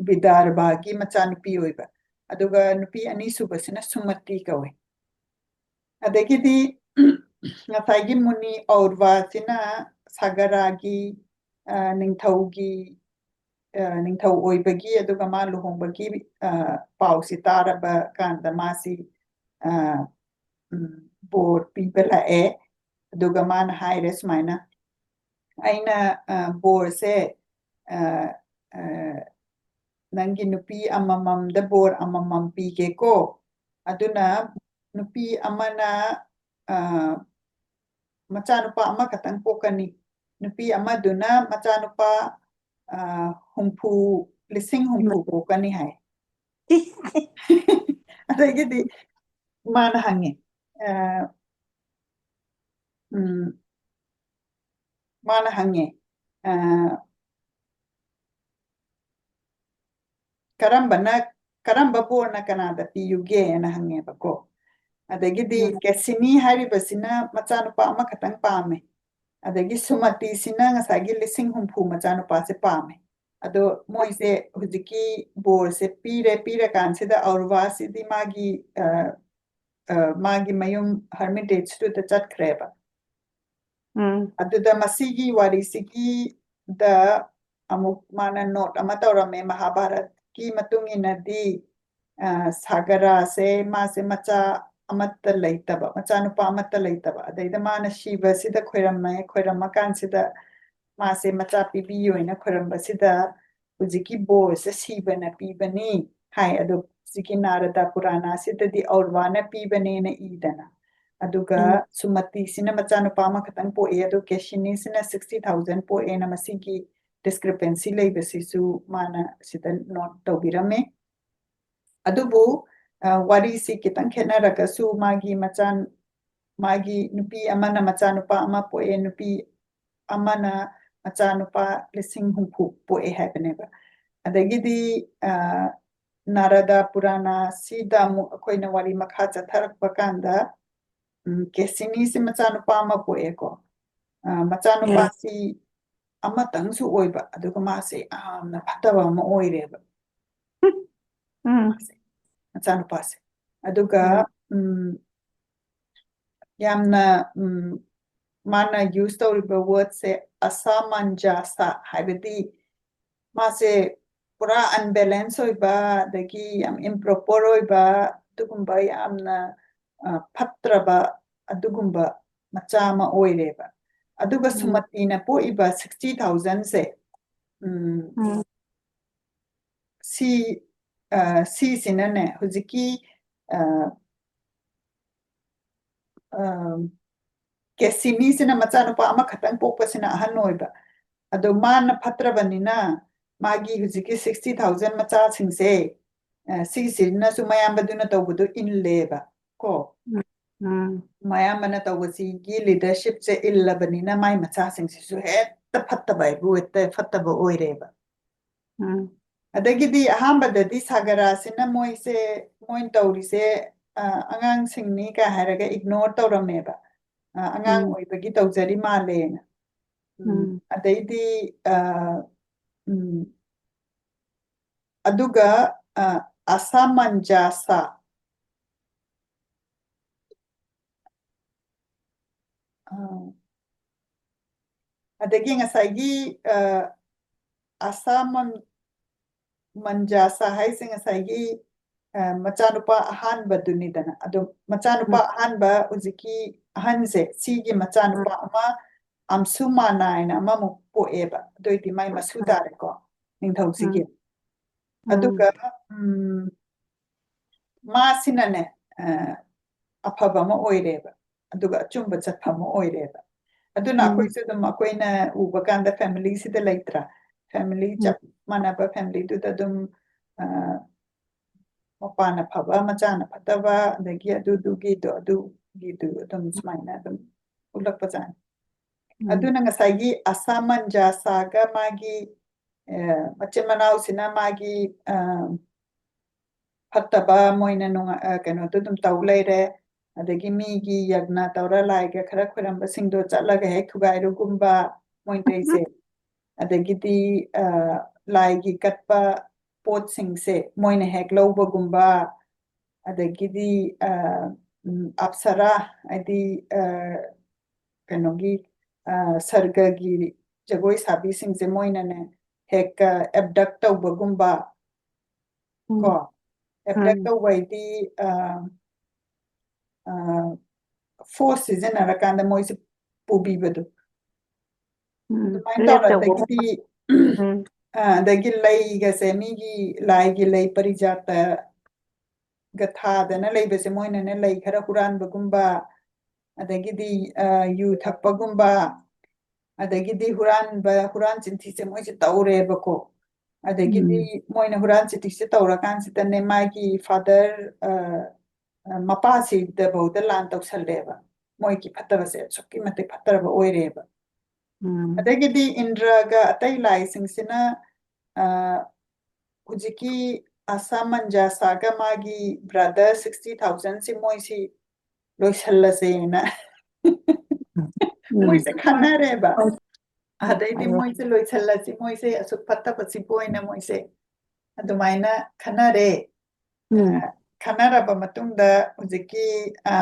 ꯕꯤꯗꯥꯔꯕꯥꯒꯤ ꯃꯆꯥꯅꯨꯄꯤ ꯑꯣꯏꯕ꯫ ꯑꯗꯨꯒ ꯅꯨꯄꯤ ꯑꯅꯤꯁꯨꯕꯁꯤꯅ ꯁꯨꯃꯇꯤ ꯀꯧꯋꯦ꯫ ꯑꯗꯒꯤꯗꯤ ꯉꯁꯥꯏꯒꯤ ꯃꯨꯅꯤ ꯑꯧꯔꯕꯥꯁꯤꯅ ꯁꯥꯒꯔꯥꯒꯤ ꯑ, ꯅꯤꯡꯊꯧꯒꯤ ꯑ, ꯅꯤꯡꯊꯧ ꯑꯣꯏꯕꯒꯤ ꯑꯗꯨꯒ ꯃꯥ ꯂꯨꯍꯣꯡꯕꯒꯤ ꯑ, ꯄꯥꯎꯁꯤ ꯇꯥꯔꯕ ꯀꯥꯟꯗ ꯃꯥꯁꯤ ꯑ, ꯎꯝ, ꯕꯣꯔ ꯄꯤꯕ ꯂꯥꯛꯑꯦ꯫ ꯑꯗꯨꯒ ꯃꯥꯅ ꯍꯥꯏꯔꯦ ꯁꯨꯃꯥꯏꯅ, "ꯑꯩꯅ ꯑ, ꯕꯣꯔꯁꯦ ꯑ, ꯑ, ꯅꯪꯒꯤ ꯅꯨꯄꯤ ꯑꯃꯃꯝꯗ ꯕꯣꯔ ꯑꯃꯃꯝ ꯄꯤꯒꯦꯀꯣ꯫ ꯑꯗꯨꯅ ꯅꯨꯄꯤ ꯑꯃꯅ ꯑ, ꯃꯆꯥꯅꯨꯄꯥ ꯑꯃꯈꯛꯇꯪ ꯄꯣꯛꯀꯅꯤ꯫ ꯅꯨꯄꯤ ꯑꯃꯗꯨꯅ ꯃꯆꯥꯅꯨꯄꯥ ꯑ, ꯍꯨꯝꯐꯨ, ꯂꯤꯁꯤꯡ ꯍꯨꯝꯐꯨ ꯄꯣꯛꯀꯅꯤ" ꯍꯥꯏ꯫ ꯑꯗꯒꯤꯗꯤ ꯃꯥꯅ ꯍꯪꯉꯦ, ꯑ, ꯎꯝ, ꯃꯥꯅ ꯍꯪꯉꯦ, ꯑ, "ꯀꯔꯝꯕꯅ, ꯀꯔꯝꯕ ꯕꯣꯔꯅ ꯀꯅꯥꯗ ꯄꯤꯌꯨꯒꯦꯅ?" ꯍꯪꯉꯦꯕꯀꯣ꯫ ꯑꯗꯒꯤꯗꯤ ꯎꯝ꯫ ꯀꯦꯁꯤꯅꯤ ꯍꯥꯏꯔꯤꯕꯁꯤꯅ ꯃꯆꯥꯅꯨꯄꯥ ꯑꯃꯈꯛꯇꯪ ꯄꯥꯝꯃꯦ꯫ ꯑꯗꯒꯤ ꯁꯨꯃꯇꯤꯁꯤꯅ ꯉꯁꯥꯏꯒꯤ ꯂꯤꯁꯤꯡ ꯍꯨꯝꯐꯨ ꯃꯆꯥꯅꯨꯄꯥꯁꯦ ꯄꯥꯝꯃꯦ꯫ ꯑꯗꯣ ꯃꯣꯏꯁꯦ ꯍꯧꯖꯤꯛꯀꯤ ꯕꯣꯔꯁꯦ ꯄꯤꯔꯦ, ꯄꯤꯔꯀꯥꯟꯁꯤꯗ ꯑꯧꯔꯋꯥꯁꯤꯗꯤ ꯃꯥꯒꯤ, ꯑ, ꯑ, ꯃꯥꯒꯤ ꯃꯌꯨꯝ ꯍꯔꯃꯤꯇꯦꯖꯇꯨꯗ ꯆꯠꯈ꯭ꯔꯦꯕ꯫ ꯎꯝ꯫ ꯑꯗꯨꯗ ꯃꯁꯤꯒꯤ ꯋꯥꯔꯤꯁꯤꯒꯤꯗ ꯑꯃꯨꯛ ꯃꯥꯅ ꯅꯣꯠ ꯑꯃ ꯇꯧꯔꯝꯃꯦ, ꯃꯍꯥꯚꯥꯔꯠꯀꯤ ꯃꯇꯨꯡ ꯏꯟꯅꯗꯤ, ꯑ, ꯁꯥꯒꯔꯥꯁꯦ ꯃꯥꯁꯦ ꯃꯆꯥ ꯑꯃꯠꯇ ꯂꯩꯇꯕ, ꯃꯆꯥꯅꯨꯄꯥ ꯑꯃꯠꯇ ꯂꯩꯇꯕ, ꯑꯗꯩꯗ ꯃꯥꯅ ꯁꯤꯕꯁꯤꯗ ꯈꯣꯏꯔꯝꯃꯦ, ꯈꯣꯏꯔꯝꯃꯀꯥꯟꯁꯤꯗ ꯃꯥꯁꯦ ꯃꯆꯥ ꯄꯤꯕꯤꯌꯣꯅ ꯈꯣꯏꯔꯝꯕꯁꯤꯗ ꯍꯧꯖꯤꯛꯀꯤ ꯕꯣꯔꯁꯦ ꯁꯤꯕꯅ ꯄꯤꯕꯅꯤ ꯍꯥꯏ꯫ ꯑꯗꯣ ꯍꯧꯖꯤꯛꯀꯤ ꯅꯥꯔꯗꯥ ꯄꯨꯔꯥꯅꯥꯁꯤꯗꯗꯤ ꯑꯧꯔꯋꯥꯅ ꯄꯤꯕꯅꯦꯅ ꯏꯗꯅ꯫ ꯑꯗꯨꯒ ꯎꯝ꯫ ꯁꯨꯃꯇꯤꯁꯤꯅ ꯃꯆꯥꯅꯨꯄꯥ ꯑꯃꯈꯛꯇꯪ ꯄꯣꯛꯑꯦ, ꯑꯗꯣ ꯀꯦꯁꯤꯅꯤꯁꯤꯅ sixty thousand ꯄꯣꯛꯑꯦꯅ ꯃꯁꯤꯒꯤ discrepancy ꯂꯩꯕꯁꯤꯁꯨ ꯃꯥꯅ ꯁꯤꯗ ꯅꯣꯠ ꯇꯧꯕꯤꯔꯝꯃꯦ꯫ ꯑꯗꯨꯕꯨ, ꯑ, ꯋꯥꯔꯤꯁꯤ ꯈꯤꯇꯪ ꯈꯦꯠꯅꯔꯒꯁꯨ ꯃꯥꯒꯤ ꯃꯆꯥ, ꯃꯥꯒꯤ ꯅꯨꯄꯤ ꯑꯃꯅ ꯃꯆꯥꯅꯨꯄꯥ ꯑꯃ ꯄꯣꯛꯑꯦ, ꯅꯨꯄꯤ ꯑꯃꯅ ꯃꯆꯥꯅꯨꯄꯥ ꯂꯤꯁꯤꯡ ꯍꯨꯝꯐꯨ ꯄꯣꯛꯑꯦ ꯍꯥꯏꯕꯅꯦꯕ꯫ ꯑꯗꯒꯤꯗꯤ, ꯑ, ꯅꯥꯔꯗꯥ ꯄꯨꯔꯥꯅꯥꯁꯤꯗ ꯑꯃꯨꯛ ꯑꯩꯈꯣꯏꯅ ꯋꯥꯔꯤ ꯃꯈꯥ ꯆꯠꯊꯔꯛꯄ ꯀꯥꯟꯗ, ꯎꯝ, ꯀꯦꯁꯤꯅꯤꯁꯤ ꯃꯆꯥꯅꯨꯄꯥ ꯑꯃ ꯄꯣꯛꯑꯦꯀꯣ꯫ ꯑ, ꯃꯆꯥꯅꯨꯄꯥꯁꯤ ꯑꯃꯇꯪꯁꯨ ꯑꯣꯏꯕ, ꯑꯗꯨꯒ ꯃꯥꯁꯦ ꯌꯥꯝꯅ ꯐꯠꯇꯕ ꯑꯃ ꯑꯣꯏꯔꯦꯕ꯫ ꯎꯝ꯫ ꯃꯆꯥꯅꯨꯄꯥꯁꯦ꯫ ꯑꯗꯨꯒ, ꯎꯝ, ꯌꯥꯝꯅ, ꯎꯝ, ꯃꯥꯅ use ꯇꯧꯔꯤꯕ wordꯁꯦ ꯑꯁꯥꯃꯟꯖꯥꯁꯥ, ꯍꯥꯏꯕꯗꯤ ꯃꯥꯁꯦ ꯄꯨꯔꯥ unbalance ꯑꯣꯏꯕ, ꯑꯗꯒꯤ ꯌꯥꯝ improper ꯑꯣꯏꯕ, ꯑꯗꯨꯒꯨꯝꯕ ꯌꯥꯝꯅ, ꯑ, ꯐꯠꯇ꯭ꯔꯕ ꯑꯗꯨꯒꯨꯝꯕ ꯃꯆꯥ ꯑꯃ ꯑꯣꯏꯔꯦꯕ꯫ ꯑꯗꯨꯒ ꯎꯝ꯫ ꯁꯨꯃꯇꯤꯅ ꯄꯣꯛꯏꯕ sixty thousandꯁꯦ, ꯎꯝ, ꯎꯝ꯫ ꯁꯤ, ꯑ, ꯁꯤꯁꯤꯅꯅꯦ ꯍꯧꯖꯤꯛꯀꯤ, ꯑ, ꯑ, ꯀꯦꯁꯤꯅꯤꯁꯤꯅ ꯃꯆꯥꯅꯨꯄꯥ ꯑꯃꯈꯛꯇꯪ ꯄꯣꯛꯄꯁꯤꯅ ꯑꯍꯟ ꯑꯣꯏꯕ꯫ ꯑꯗꯣ ꯃꯥꯅ ꯐꯠꯇ꯭ꯔꯕꯅꯤꯅ ꯃꯥꯒꯤ ꯍꯧꯖꯤꯛꯀꯤ sixty thousand ꯃꯆꯥꯁꯤꯡꯁꯦ, ꯑ, ꯁꯤꯁꯤꯅꯁꯨ ꯃꯌꯥꯝꯕꯗꯨꯅ ꯇꯧꯕꯗꯣ ꯏꯜꯂꯦꯕ ꯀꯣ꯫ ꯎꯝ꯫ ꯃꯌꯥꯝꯕꯅ ꯇꯧꯕꯁꯤꯒꯤ leadershipꯁꯦ ꯏꯜꯂꯕꯅꯤꯅ ꯃꯥꯏ ꯃꯆꯥꯁꯤꯡꯁꯤꯁꯨ ꯍꯦꯛꯇ ꯐꯠꯇꯕ ꯍꯥꯏꯕꯨ ꯍꯦꯛꯇ ꯐꯠꯇꯕ ꯑꯣꯏꯔꯦꯕ꯫ ꯎꯝ꯫ ꯑꯗꯒꯤꯗꯤ ꯑꯍꯥꯟꯕꯗꯗꯤ ꯁꯥꯒꯔꯥꯁꯤꯅ ꯃꯣꯏꯁꯦ, ꯃꯣꯏꯅ ꯇꯧꯔꯤꯁꯦ, ꯑ, ꯑꯉꯥꯡꯁꯤꯡꯅꯤ ꯀꯥꯏ ꯍꯥꯏꯔꯒ ignore ꯇꯧꯔꯝꯃꯦꯕ꯫ ꯑ, ꯑꯉꯥꯡ ꯎꯝ꯫ ꯑꯣꯏꯕꯒꯤ ꯇꯧꯖꯔꯤ ꯃꯥꯜꯂꯦꯅ꯫ ꯎꯝ, ꯎꯝ꯫ ꯑꯗꯩꯗꯤ, ꯑ, ꯎꯝ, ꯑꯗꯨꯒ, ꯑ, ꯑꯁꯥꯃꯟꯖꯥꯁꯥ꯫ ꯑ, ꯑꯗꯒꯤ ꯉꯁꯥꯏꯒꯤ, ꯑ, ꯑꯁꯥꯃꯟ-, ꯃꯟꯖꯥꯁꯥ ꯍꯥꯏꯁꯦ ꯉꯁꯥꯏꯒꯤ, ꯑ, ꯃꯆꯥꯅꯨꯄꯥ ꯑꯍꯥꯟꯕꯗꯨꯅꯤꯗꯅ꯫ ꯑꯗꯣ ꯃꯆꯥꯅꯨꯄꯥ ꯎꯝ꯫ ꯑꯍꯥꯟꯕ ꯍꯧꯖꯤꯛꯀꯤ ꯑꯍꯟꯁꯦ, ꯁꯤꯒꯤ ꯃꯆꯥꯅꯨꯄꯥ ꯎꯝ꯫ ꯑꯃ ꯑꯝꯁꯨꯃꯥꯅ ꯍꯥꯏꯅ ꯑꯃꯃꯨꯛ ꯄꯣꯛꯑꯦꯕ꯫ ꯑꯗꯨ ꯑꯣꯏꯗꯤ ꯃꯥꯏ ꯃꯁꯨ ꯎꯝ꯫ ꯇꯥꯔꯦꯀꯣ, ꯅꯤꯡꯊꯧꯁꯤꯒꯤ꯫ ꯎꯝ꯫ ꯎꯝ꯫ ꯑꯗꯨꯒ, ꯎꯝ, ꯃꯥꯁꯤꯅꯅꯦ, ꯑ, ꯑꯐꯕ ꯑꯃ ꯑꯣꯏꯔꯦꯕ, ꯑꯗꯨꯒ ꯑꯆꯨꯝꯕ ꯆꯠꯄ ꯑꯃ ꯑꯣꯏꯔꯦꯕ꯫ ꯑꯗꯨꯅ ꯎꯝ꯫ ꯑꯩꯈꯣꯏꯁꯨ ꯑꯗꯨꯝ ꯑꯩꯈꯣꯏꯅ ꯎꯕ ꯀꯥꯟꯗ ꯐꯦꯃꯤꯂꯤꯁꯤꯗ ꯂꯩꯇ꯭ꯔꯥ? ꯐꯦꯃꯤꯂꯤ ꯎꯝ꯫ ꯆꯞ ꯃꯥꯟꯅꯕ ꯐꯦꯃꯤꯂꯤꯗꯨꯗ ꯑꯗꯨꯝ, ꯑ, ꯃꯄꯥꯅ ꯐꯕ, ꯃꯆꯥꯅ ꯐꯠꯇꯕ, ꯑꯗꯒꯤ ꯑꯗꯨꯗꯨꯒꯤꯗꯣ, ꯑꯗꯨꯒꯤꯗꯨ ꯑꯗꯨꯝ ꯁꯨꯃꯥꯏꯅ ꯑꯗꯨꯝ ꯎꯠꯂꯛꯄꯖꯥꯠꯅꯤ꯫ ꯎꯝ꯫ ꯑꯗꯨꯅ ꯉꯁꯥꯏꯒꯤ ꯑꯁꯥꯃꯟꯖꯥꯁꯥꯒ ꯃꯥꯒꯤ, ꯑ, ꯃꯆꯤꯟ ꯃꯅꯥꯎꯁꯤꯅ ꯃꯥꯒꯤ, ꯑ, ꯐꯠꯇꯕ ꯃꯣꯏꯅ ꯅꯨꯡꯉꯥ-, ꯑ, ꯀꯩꯅꯣꯗꯣ ꯑꯗꯨꯝ ꯇꯧ ꯂꯩꯔꯦ꯫ ꯑꯗꯒꯤ ꯃꯤꯒꯤ ꯌꯒꯅ ꯇꯧꯔ ꯂꯥꯏꯒ ꯈꯔ ꯈꯣꯏꯔꯝꯕꯁꯤꯡꯗꯣ ꯆꯠꯂꯒ ꯍꯦꯛ ꯊꯨꯒꯥꯏꯔꯨꯒꯨꯝꯕ ꯃꯣꯏꯅ ꯇꯧꯔꯤꯁꯦ꯫ ꯑꯗꯒꯤꯗꯤ, ꯑ, ꯂꯥꯏꯒꯤ ꯀꯠꯄ ꯄꯣꯠꯁꯤꯡꯁꯦ ꯃꯣꯏꯅ ꯍꯦꯛ ꯂꯧꯕꯒꯨꯝꯕ, ꯑꯗꯒꯤꯗꯤ, ꯑ, ꯎꯝ, ꯑꯞꯁꯔꯥ, ꯍꯥꯏꯗꯤ, ꯑ, ꯀꯩꯅꯣꯒꯤ, ꯑ, ꯁꯔꯒꯒꯤ ꯖꯒꯣꯏ ꯁꯥꯕꯤꯁꯤꯡꯁꯦ ꯃꯣꯏꯅꯅꯦ ꯍꯦꯛ, ꯑ, ꯑꯦꯕꯗꯛ ꯇꯧꯕꯒꯨꯝꯕ, ꯎꯝ꯫ ꯀꯣ, ꯑꯦꯕꯗꯛ ꯎꯝ꯫ ꯇꯧꯕ ꯍꯥꯏꯗꯤ, ꯑ, ꯑ, ꯐꯣꯔꯁ ꯁꯤꯖꯤꯟꯅꯔꯀꯥꯟꯗ ꯃꯣꯏꯁꯦ ꯄꯨꯕꯤꯕꯗꯣ꯫ ꯎꯝ, ꯑꯗꯨꯃꯥꯏꯅ ꯔꯦꯞ ꯇꯧꯔ, ꯇꯧꯕ꯫ ꯑꯗꯒꯤꯗꯤ, ꯎꯝ꯫ ꯑ, ꯑꯗꯒꯤ ꯂꯩꯒꯁꯦ, ꯃꯤꯒꯤ ꯂꯥꯏꯒꯤ ꯂꯩ ꯄꯔꯤꯖꯥꯇꯒ ꯊꯥꯗꯅ ꯂꯩꯕꯁꯦ, ꯃꯣꯏꯅꯅꯦ ꯂꯩ ꯈꯔ ꯍꯨꯔꯥꯟꯕꯒꯨꯝꯕ, ꯑꯗꯒꯤꯗꯤ, ꯑ, ꯌꯨ ꯊꯛꯄꯒꯨꯝꯕ, ꯑꯗꯒꯤꯗꯤ ꯍꯨꯔꯥꯟꯕ, ꯍꯨꯔꯥꯟ ꯆꯤꯟꯊꯤꯁꯦ ꯃꯣꯏꯁꯦ ꯇꯧꯔꯦꯕꯀꯣ꯫ ꯑꯗꯒꯤꯗꯤ ꯎꯝ꯫ ꯃꯣꯏꯅ ꯍꯨꯔꯥꯟ ꯆꯤꯟꯊꯤꯁꯦ ꯇꯧꯔꯀꯥꯟꯁꯤꯗꯅꯦ, ꯃꯥꯒꯤ ꯐꯥꯗꯔ, ꯑ, ꯑ, ꯃꯄꯥꯁꯤꯗꯐꯥꯎꯗ ꯂꯥꯟ ꯇꯧꯁꯜꯂꯦꯕ꯫ ꯃꯣꯏꯒꯤ ꯐꯠꯇꯕꯁꯦ ꯑꯁꯨꯛꯀꯤ ꯃꯇꯤꯛ ꯐꯠꯇ꯭ꯔꯕ ꯑꯣꯏꯔꯦꯕ꯫ ꯎꯝ꯫ ꯑꯗꯒꯤꯗꯤ ꯏꯟꯗ꯭ꯔꯒ ꯑꯇꯩ ꯂꯥꯏꯁꯤꯡꯁꯤꯅ, ꯑ, ꯍꯧꯖꯤꯛꯀꯤ ꯑꯁꯥꯃꯟꯖꯥꯁꯥꯒ ꯃꯥꯒꯤ ꯕ꯭ꯔꯗꯔ ꯁꯤꯛꯁꯇꯤ ꯊꯥꯎꯖꯟꯁꯤ ꯃꯣꯏꯁꯤ ꯂꯣꯏꯁꯜꯂꯁꯦꯅ ꯎꯝ꯫ ꯃꯣꯏꯁꯦ ꯈꯟꯅꯔꯦꯕ꯫ ꯑꯗꯩꯗꯤ ꯃꯣꯏꯁꯦ ꯂꯣꯏꯁꯜꯂꯁꯤ, ꯃꯣꯏꯁꯦ ꯑꯁꯨꯛ ꯐꯠꯇꯕꯁꯤꯕꯨ ꯑꯣꯏꯅ ꯃꯣꯏꯁꯦ ꯑꯗꯨꯃꯥꯏꯅ ꯈꯟꯅꯔꯦ꯫ ꯎꯝ꯫ ꯑ, ꯈꯟꯅꯔꯕ ꯃꯇꯨꯡꯗ ꯍꯧꯖꯤꯛꯀꯤ, ꯑ,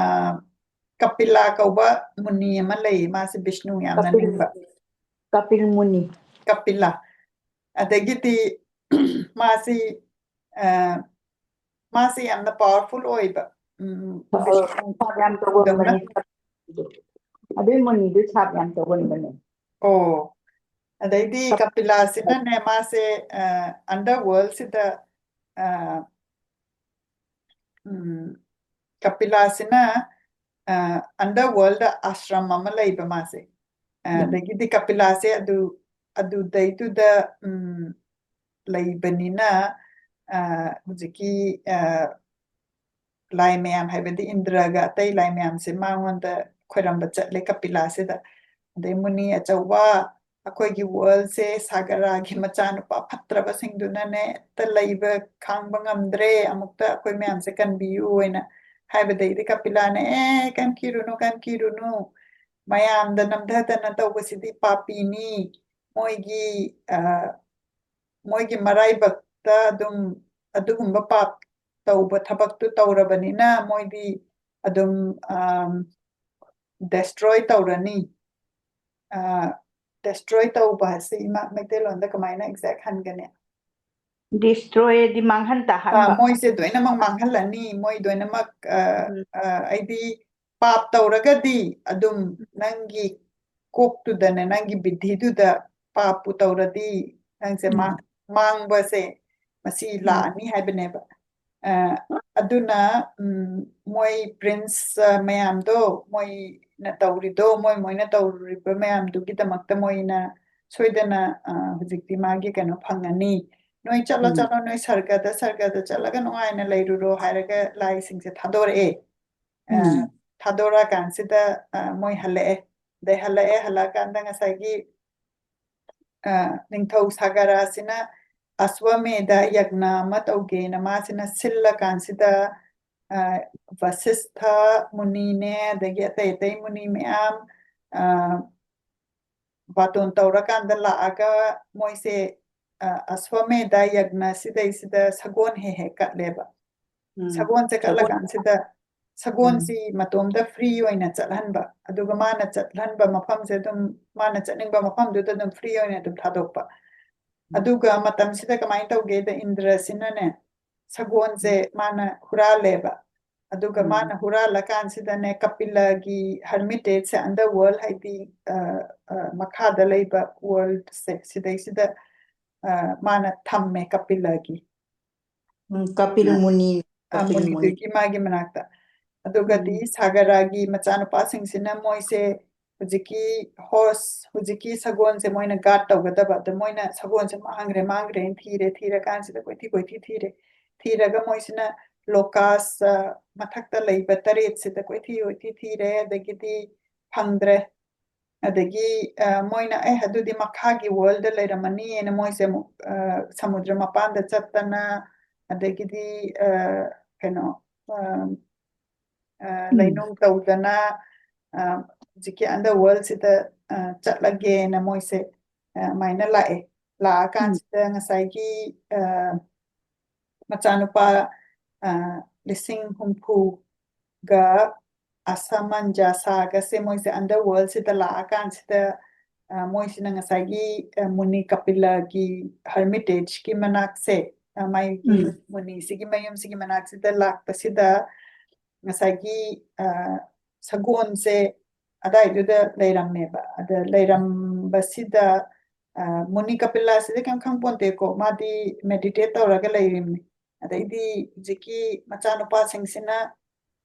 ꯀꯄꯤꯂꯥ ꯀꯧꯕ ꯃꯨꯅꯤ ꯑꯃ ꯂꯩ, ꯃꯥꯁꯦ ꯕꯤꯁꯅꯨ ꯌꯥꯝꯅ ꯀꯄꯤꯜ-, ꯅꯤꯡꯕ꯫ ꯀꯄꯤꯜ ꯃꯨꯅꯤ꯫ ꯀꯄꯤꯂꯥ꯫ ꯑꯗꯒꯤꯗꯤ ꯃꯥꯁꯤ, ꯑ, ꯃꯥꯁꯤ ꯌꯥꯝꯅ powerful ꯑꯣꯏꯕ꯫ ꯎꯝ, ꯑ, ꯕꯤꯁꯅꯨ ꯁꯥꯞ ꯌꯥꯝ ꯗꯧꯅ꯫ ꯇꯧꯒꯟꯕꯅꯤ꯫ ꯑꯗꯨꯏ ꯃꯨꯅꯤꯗꯨ ꯁꯥꯞ ꯌꯥꯝ ꯇꯧꯒꯟꯕꯅꯦ꯫ ꯑꯣ꯫ ꯑꯗꯩꯗꯤ ꯀꯞ-, ꯀꯄꯤꯂꯥꯁꯤꯅꯅꯦ, ꯃꯥꯁꯦ, ꯑ, underworld ꯁꯤꯗ, ꯑ, ꯎꯝ, ꯀꯄꯤꯂꯥꯁꯤꯅ, ꯑ, underworld ꯑꯥꯁ꯭ꯔꯝ ꯑꯃ ꯂꯩꯕ ꯃꯥꯁꯦ꯫ ꯑ, ꯎꯝ꯫ ꯑꯗꯒꯤꯗꯤ ꯀꯄꯤꯂꯥꯁꯦ ꯑꯗꯨ, ꯑꯗꯨꯗꯩꯗꯨꯗ, ꯎꯝ, ꯂꯩꯕꯅꯤꯅ, ꯑ, ꯍꯧꯖꯤꯛꯀꯤ, ꯑ, ꯂꯥꯏ ꯃꯌꯥꯝ, ꯍꯥꯏꯕꯗꯤ ꯏꯟꯗ꯭ꯔꯒ ꯑꯇꯩ ꯂꯥꯏ ꯃꯌꯥꯝꯁꯦ ꯃꯉꯣꯟꯗ ꯈꯣꯏꯔꯝꯕ ꯆꯠꯂꯦ ꯀꯄꯤꯂꯥꯁꯤꯗ꯫ ꯑꯗꯩ ꯃꯨꯅꯤ ꯑꯆꯧꯕ, ꯑꯩꯈꯣꯏꯒꯤ world ꯁꯦ ꯁꯥꯒꯔꯥꯒꯤ ꯃꯆꯥꯅꯨꯄꯥ ꯐꯠꯇ꯭ꯔꯕꯁꯤꯡꯗꯨꯅꯅꯦ ꯍꯦꯛꯇ ꯂꯩꯕ ꯈꯥꯡꯕ ꯉꯝꯗ꯭ꯔꯦ, ꯑꯃꯨꯛꯇ ꯑꯩꯈꯣꯏ ꯃꯌꯥꯝꯁꯦ ꯀꯟꯕꯤꯌꯨ ꯍꯥꯏꯅ ꯍꯥꯏꯕꯗꯩꯗꯤ ꯀꯄꯤꯂꯥꯅ, "ꯑꯦ, ꯀꯟꯈꯤꯔꯨꯅꯨ, ꯀꯟꯈꯤꯔꯨꯅꯨ, ꯃꯌꯥꯝꯗ ꯅꯝꯊꯗꯅ ꯇꯧꯕꯁꯤꯗꯤ ꯄꯥꯄꯤꯅꯤ, ꯃꯣꯏꯒꯤ, ꯑ, ꯃꯣꯏꯒꯤ ꯃꯔꯥꯏꯕꯛꯇ ꯑꯗꯨꯝ ꯑꯗꯨꯒꯨꯝꯕ ꯄꯥꯞ ꯇꯧꯕ ꯊꯕꯛꯇꯨ ꯇꯧꯔꯕꯅꯤꯅ ꯃꯣꯏꯗꯤ ꯑꯗꯨꯝ, ꯑꯝ, destroy ꯇꯧꯔꯅꯤ꯫" ꯑ, destroy ꯇꯧꯕ ꯍꯥꯏꯁꯦ ꯏꯃꯥ ꯃꯩꯇꯩꯂꯣꯟꯗ ꯀꯃꯥꯏꯅ exact ꯍꯟꯒꯅꯤ? Destroy ꯗꯤ ꯃꯥꯡꯍꯟ ꯑ, ꯇꯥꯍꯟꯕ꯫ ꯃꯣꯏꯁꯦ ꯂꯣꯏꯅꯃꯛ ꯃꯥꯡꯍꯜꯂꯅꯤ, ꯃꯣꯏ ꯂꯣꯏꯅꯃꯛ, ꯑ, ꯎꯝ꯫ ꯑ, ꯑꯩꯗꯤ ꯄꯥꯞ ꯇꯧꯔꯒꯗꯤ ꯑꯗꯨꯝ ꯅꯪꯒꯤ ꯀꯣꯛꯇꯨꯗꯅꯦ, ꯅꯪꯒꯤ ꯕꯨꯗ꯭ꯙꯤꯗꯨꯗ ꯄꯥꯞꯄꯨ ꯇꯧꯔꯗꯤ ꯅꯪꯁꯦ ꯎꯝ꯫ ꯃꯥꯡ-, ꯃꯥꯡꯕꯁꯦ ꯃꯁꯤ ꯎꯝ꯫ ꯂꯥꯛꯑꯅꯤ ꯍꯥꯏꯕꯅꯦꯕ꯫ ꯑ, ꯑꯗꯨꯅ, ꯎꯝ, ꯃꯣꯏ prince, ꯑ, ꯃꯌꯥꯝꯗꯣ, ꯃꯣꯏꯅ ꯇꯧꯔꯤꯗꯣ, ꯃꯣꯏ, ꯃꯣꯏꯅ ꯇꯧꯔꯤꯕ ꯃꯌꯥꯝꯗꯨꯒꯤꯗꯃꯛꯇ ꯃꯣꯏꯅ ꯁꯣꯏꯗꯅ, ꯑ, ꯍꯧꯖꯤꯛꯇꯤ ꯃꯥꯒꯤ ꯀꯩꯅꯣ ꯐꯪꯉꯅꯤ꯫ "ꯅꯣꯏ ꯆꯠꯂꯣ, ꯎꯝ꯫ ꯆꯠꯂꯣ, ꯅꯣꯏ ꯁꯔꯒꯗ, ꯁꯔꯒꯗ ꯆꯠꯂꯒ ꯅꯨꯡꯉꯥꯏꯅ ꯂꯩꯔꯨꯔꯣ" ꯍꯥꯏꯔꯒ ꯂꯥꯏꯁꯤꯡꯁꯦ ꯊꯥꯗꯣꯔꯛꯑꯦ꯫ ꯑ, ꯎꯝ꯫ ꯊꯥꯗꯣꯔꯛꯑꯀꯥꯟꯁꯤꯗ, ꯑ, ꯃꯣꯏ ꯍꯜꯂꯛꯑꯦ꯫ ꯑꯗꯩ ꯍꯜꯂꯛꯑꯦ, ꯍꯜꯂꯛꯑꯀꯥꯟꯗ ꯉꯁꯥꯏꯒꯤ, ꯑ, ꯅꯤꯡꯊꯧ ꯁꯥꯒꯔꯥꯁꯤꯅ ꯑꯁ꯭ꯋꯃꯦꯙ ꯌꯒ꯭ꯅ ꯑꯃ ꯇꯧꯒꯦꯅ ꯃꯥꯁꯤꯅ ꯁꯤꯜꯂꯀꯥꯟꯁꯤꯗ, ꯑ, ꯚꯁꯤꯁꯊ ꯃꯨꯅꯤꯅꯦ, ꯑꯗꯒꯤ ꯑꯇꯩ ꯑꯇꯩ ꯃꯨꯅꯤ ꯃꯌꯥꯝ, ꯑ, ꯕꯥꯇꯣꯟ ꯇꯧꯔꯀꯥꯟꯗ ꯂꯥꯛꯑꯒ ꯃꯣꯏꯁꯦ, ꯑ, ꯑꯁ꯭ꯋꯃꯦꯙ ꯌꯒ꯭ꯅ ꯁꯤꯗꯩꯁꯤꯗ ꯁꯒꯣꯜ ꯍꯦꯛ ꯍꯦꯛ ꯀꯠꯂꯦꯕ꯫ ꯎꯝ꯫ ꯁꯒꯣꯜꯁꯦ ꯁꯒꯣꯜ꯫ ꯀꯠꯂꯀꯥꯟꯁꯤꯗ ꯁꯒꯣꯜꯁꯤ ꯃꯇꯣꯝꯗ free ꯑꯣꯏꯅ ꯆꯠꯍꯟꯕ, ꯑꯗꯨꯒ ꯃꯥꯅ ꯆꯠꯍꯟꯕ ꯃꯐꯝꯁꯦ ꯑꯗꯨꯝ, ꯃꯥꯅ ꯆꯠꯅꯤꯡꯕ ꯃꯐꯝꯗꯨꯗ ꯑꯗꯨꯝ free ꯑꯣꯏꯅ ꯑꯗꯨꯝ ꯊꯥꯗꯣꯛꯄ꯫ ꯎꯝ꯫ ꯑꯗꯨꯒ ꯃꯇꯝꯁꯤꯗ ꯀꯃꯥꯏꯅ ꯇꯧꯒꯦꯗ, ꯏꯟꯗ꯭ꯔꯁꯤꯅꯅꯦ, ꯁꯒꯣꯜꯁꯦ ꯎꯝ꯫ ꯃꯥꯅ ꯍꯨꯔꯥꯜꯂꯦꯕ꯫ ꯑꯗꯨꯒ ꯎꯝ꯫ ꯃꯥꯅ ꯍꯨꯔꯥꯜꯂꯀꯥꯟꯁꯤꯗꯅꯦ, ꯀꯄꯤꯂꯒꯤ hermitageꯁꯦ, underworld ꯍꯥꯏꯗꯤ, ꯑ, ꯑ, ꯃꯈꯥꯗ ꯂꯩꯕ worldꯁꯦ, ꯁꯤꯗꯩꯁꯤꯗ, ꯑ, ꯃꯥꯅ ꯊꯝꯃꯦ ꯀꯄꯤꯂꯒꯤ꯫ ꯎꯝ, ꯀꯄꯤꯜ ꯑ, ꯃꯨꯅꯤ, ꯑ, ꯀꯄꯤꯜ ꯃꯨꯅꯤ꯫ ꯃꯨꯅꯤꯗꯨꯒꯤ ꯃꯥꯒꯤ ꯃꯅꯥꯛꯇ꯫ ꯑꯗꯨꯒꯗꯤ ꯎꯝ꯫ ꯁꯥꯒꯔꯥꯒꯤ ꯃꯆꯥꯅꯨꯄꯥꯁꯤꯡꯁꯤꯅ ꯃꯣꯏꯁꯦ ꯍꯧꯖꯤꯛꯀꯤ horse, ꯍꯧꯖꯤꯛꯀꯤ ꯁꯒꯣꯜꯁꯦ ꯃꯣꯏꯅ guard ꯇꯧꯒꯗꯕ꯫ ꯑꯗꯣ ꯃꯣꯏꯅ ꯁꯒꯣꯜꯁꯦ ꯃꯥꯡꯈ꯭ꯔꯦ, ꯃꯥꯡꯈ꯭ꯔꯦꯅ ꯊꯤꯔꯦ, ꯊꯤꯔꯀꯥꯟꯁꯤꯗ ꯀꯣꯏꯊꯤ ꯀꯣꯏꯊꯤ ꯊꯤꯔꯦ꯫ ꯊꯤꯔꯒ ꯃꯣꯏꯁꯤꯅ ꯂꯣꯀꯥꯁ, ꯑ, ꯃꯊꯛꯇ ꯂꯩꯕ ꯇꯔꯦꯠꯁꯤꯗ ꯀꯣꯏꯊꯤ ꯀꯣꯏꯊꯤ ꯊꯤꯔꯦ, ꯑꯗꯒꯤꯗꯤ ꯐꯪꯗ꯭ꯔꯦ꯫ ꯑꯗꯒꯤ, ꯑ, ꯃꯣꯏꯅ, "ꯑꯦ, ꯑꯗꯨꯗꯤ ꯃꯈꯥꯒꯤ worldꯗ ꯂꯩꯔꯝꯃꯅꯤꯅ" ꯃꯣꯏꯁꯦ ꯑꯃꯨꯛ, ꯑ, ꯁꯃꯨꯗ꯭ꯔ ꯃꯄꯥꯟꯗ ꯆꯠꯇꯅ, ꯑꯗꯒꯤꯗꯤ, ꯑ, ꯀꯩꯅꯣ, ꯑ, ꯑ, ꯎꯝ꯫ ꯂꯩꯅꯨꯡ ꯇꯧꯗꯅ, ꯑ, ꯍꯧꯖꯤꯛꯀꯤ underworldꯁꯤꯗ, ꯑ, ꯆꯠꯂꯒꯦꯅ ꯃꯣꯏꯁꯦ, ꯑ, ꯑꯗꯨꯃꯥꯏꯅ ꯂꯥꯛꯑꯦ꯫ ꯎꯝ꯫ ꯂꯥꯛꯑꯀꯥꯟꯁꯤꯗ ꯉꯁꯥꯏꯒꯤ, ꯑ, ꯃꯆꯥꯅꯨꯄꯥ, ꯑ, ꯂꯤꯁꯤꯡ ꯍꯨꯝꯐꯨꯒ ꯑꯁꯃꯟꯖꯁꯥꯒꯁꯦ ꯃꯣꯏꯁꯦ underworldꯁꯤꯗ ꯂꯥꯛꯑꯀꯥꯟꯁꯤꯗ, ꯑ, ꯃꯣꯏꯁꯤꯅ ꯉꯁꯥꯏꯒꯤ, ꯑ, ꯃꯨꯅꯤ ꯀꯄꯤꯂꯒꯤ hermitageꯀꯤ ꯃꯅꯥꯛꯁꯦ, ꯑ, ꯃꯥꯒꯤ ꯎꯝ꯫ ꯃꯨꯅꯤꯁꯤꯒꯤ ꯃꯌꯨꯝꯁꯤꯒꯤ ꯃꯅꯥꯛꯁꯤꯗ ꯂꯥꯛꯄꯁꯤꯗ ꯉꯁꯥꯏꯒꯤ, ꯑ, ꯁꯒꯣꯜꯁꯦ ꯑꯗꯥꯏꯗꯨꯗ ꯂꯩꯔꯝꯃꯦꯕ꯫ ꯑꯗ ꯂꯩꯔꯝꯕꯁꯤꯗ, ꯑ, ꯃꯨꯅꯤ ꯀꯄꯤꯂꯥꯁꯤꯗꯤ ꯀꯩꯝ ꯈꯪꯄꯣꯟꯇꯦꯀꯣ, ꯃꯥꯗꯤ meditate ꯇꯧꯔꯒ ꯂꯩꯔꯤꯕꯅꯤ꯫ ꯑꯗꯩꯗꯤ ꯍꯧꯖꯤꯛꯀꯤ ꯃꯆꯥꯅꯨꯄꯥꯁꯤꯡꯁꯤꯅ,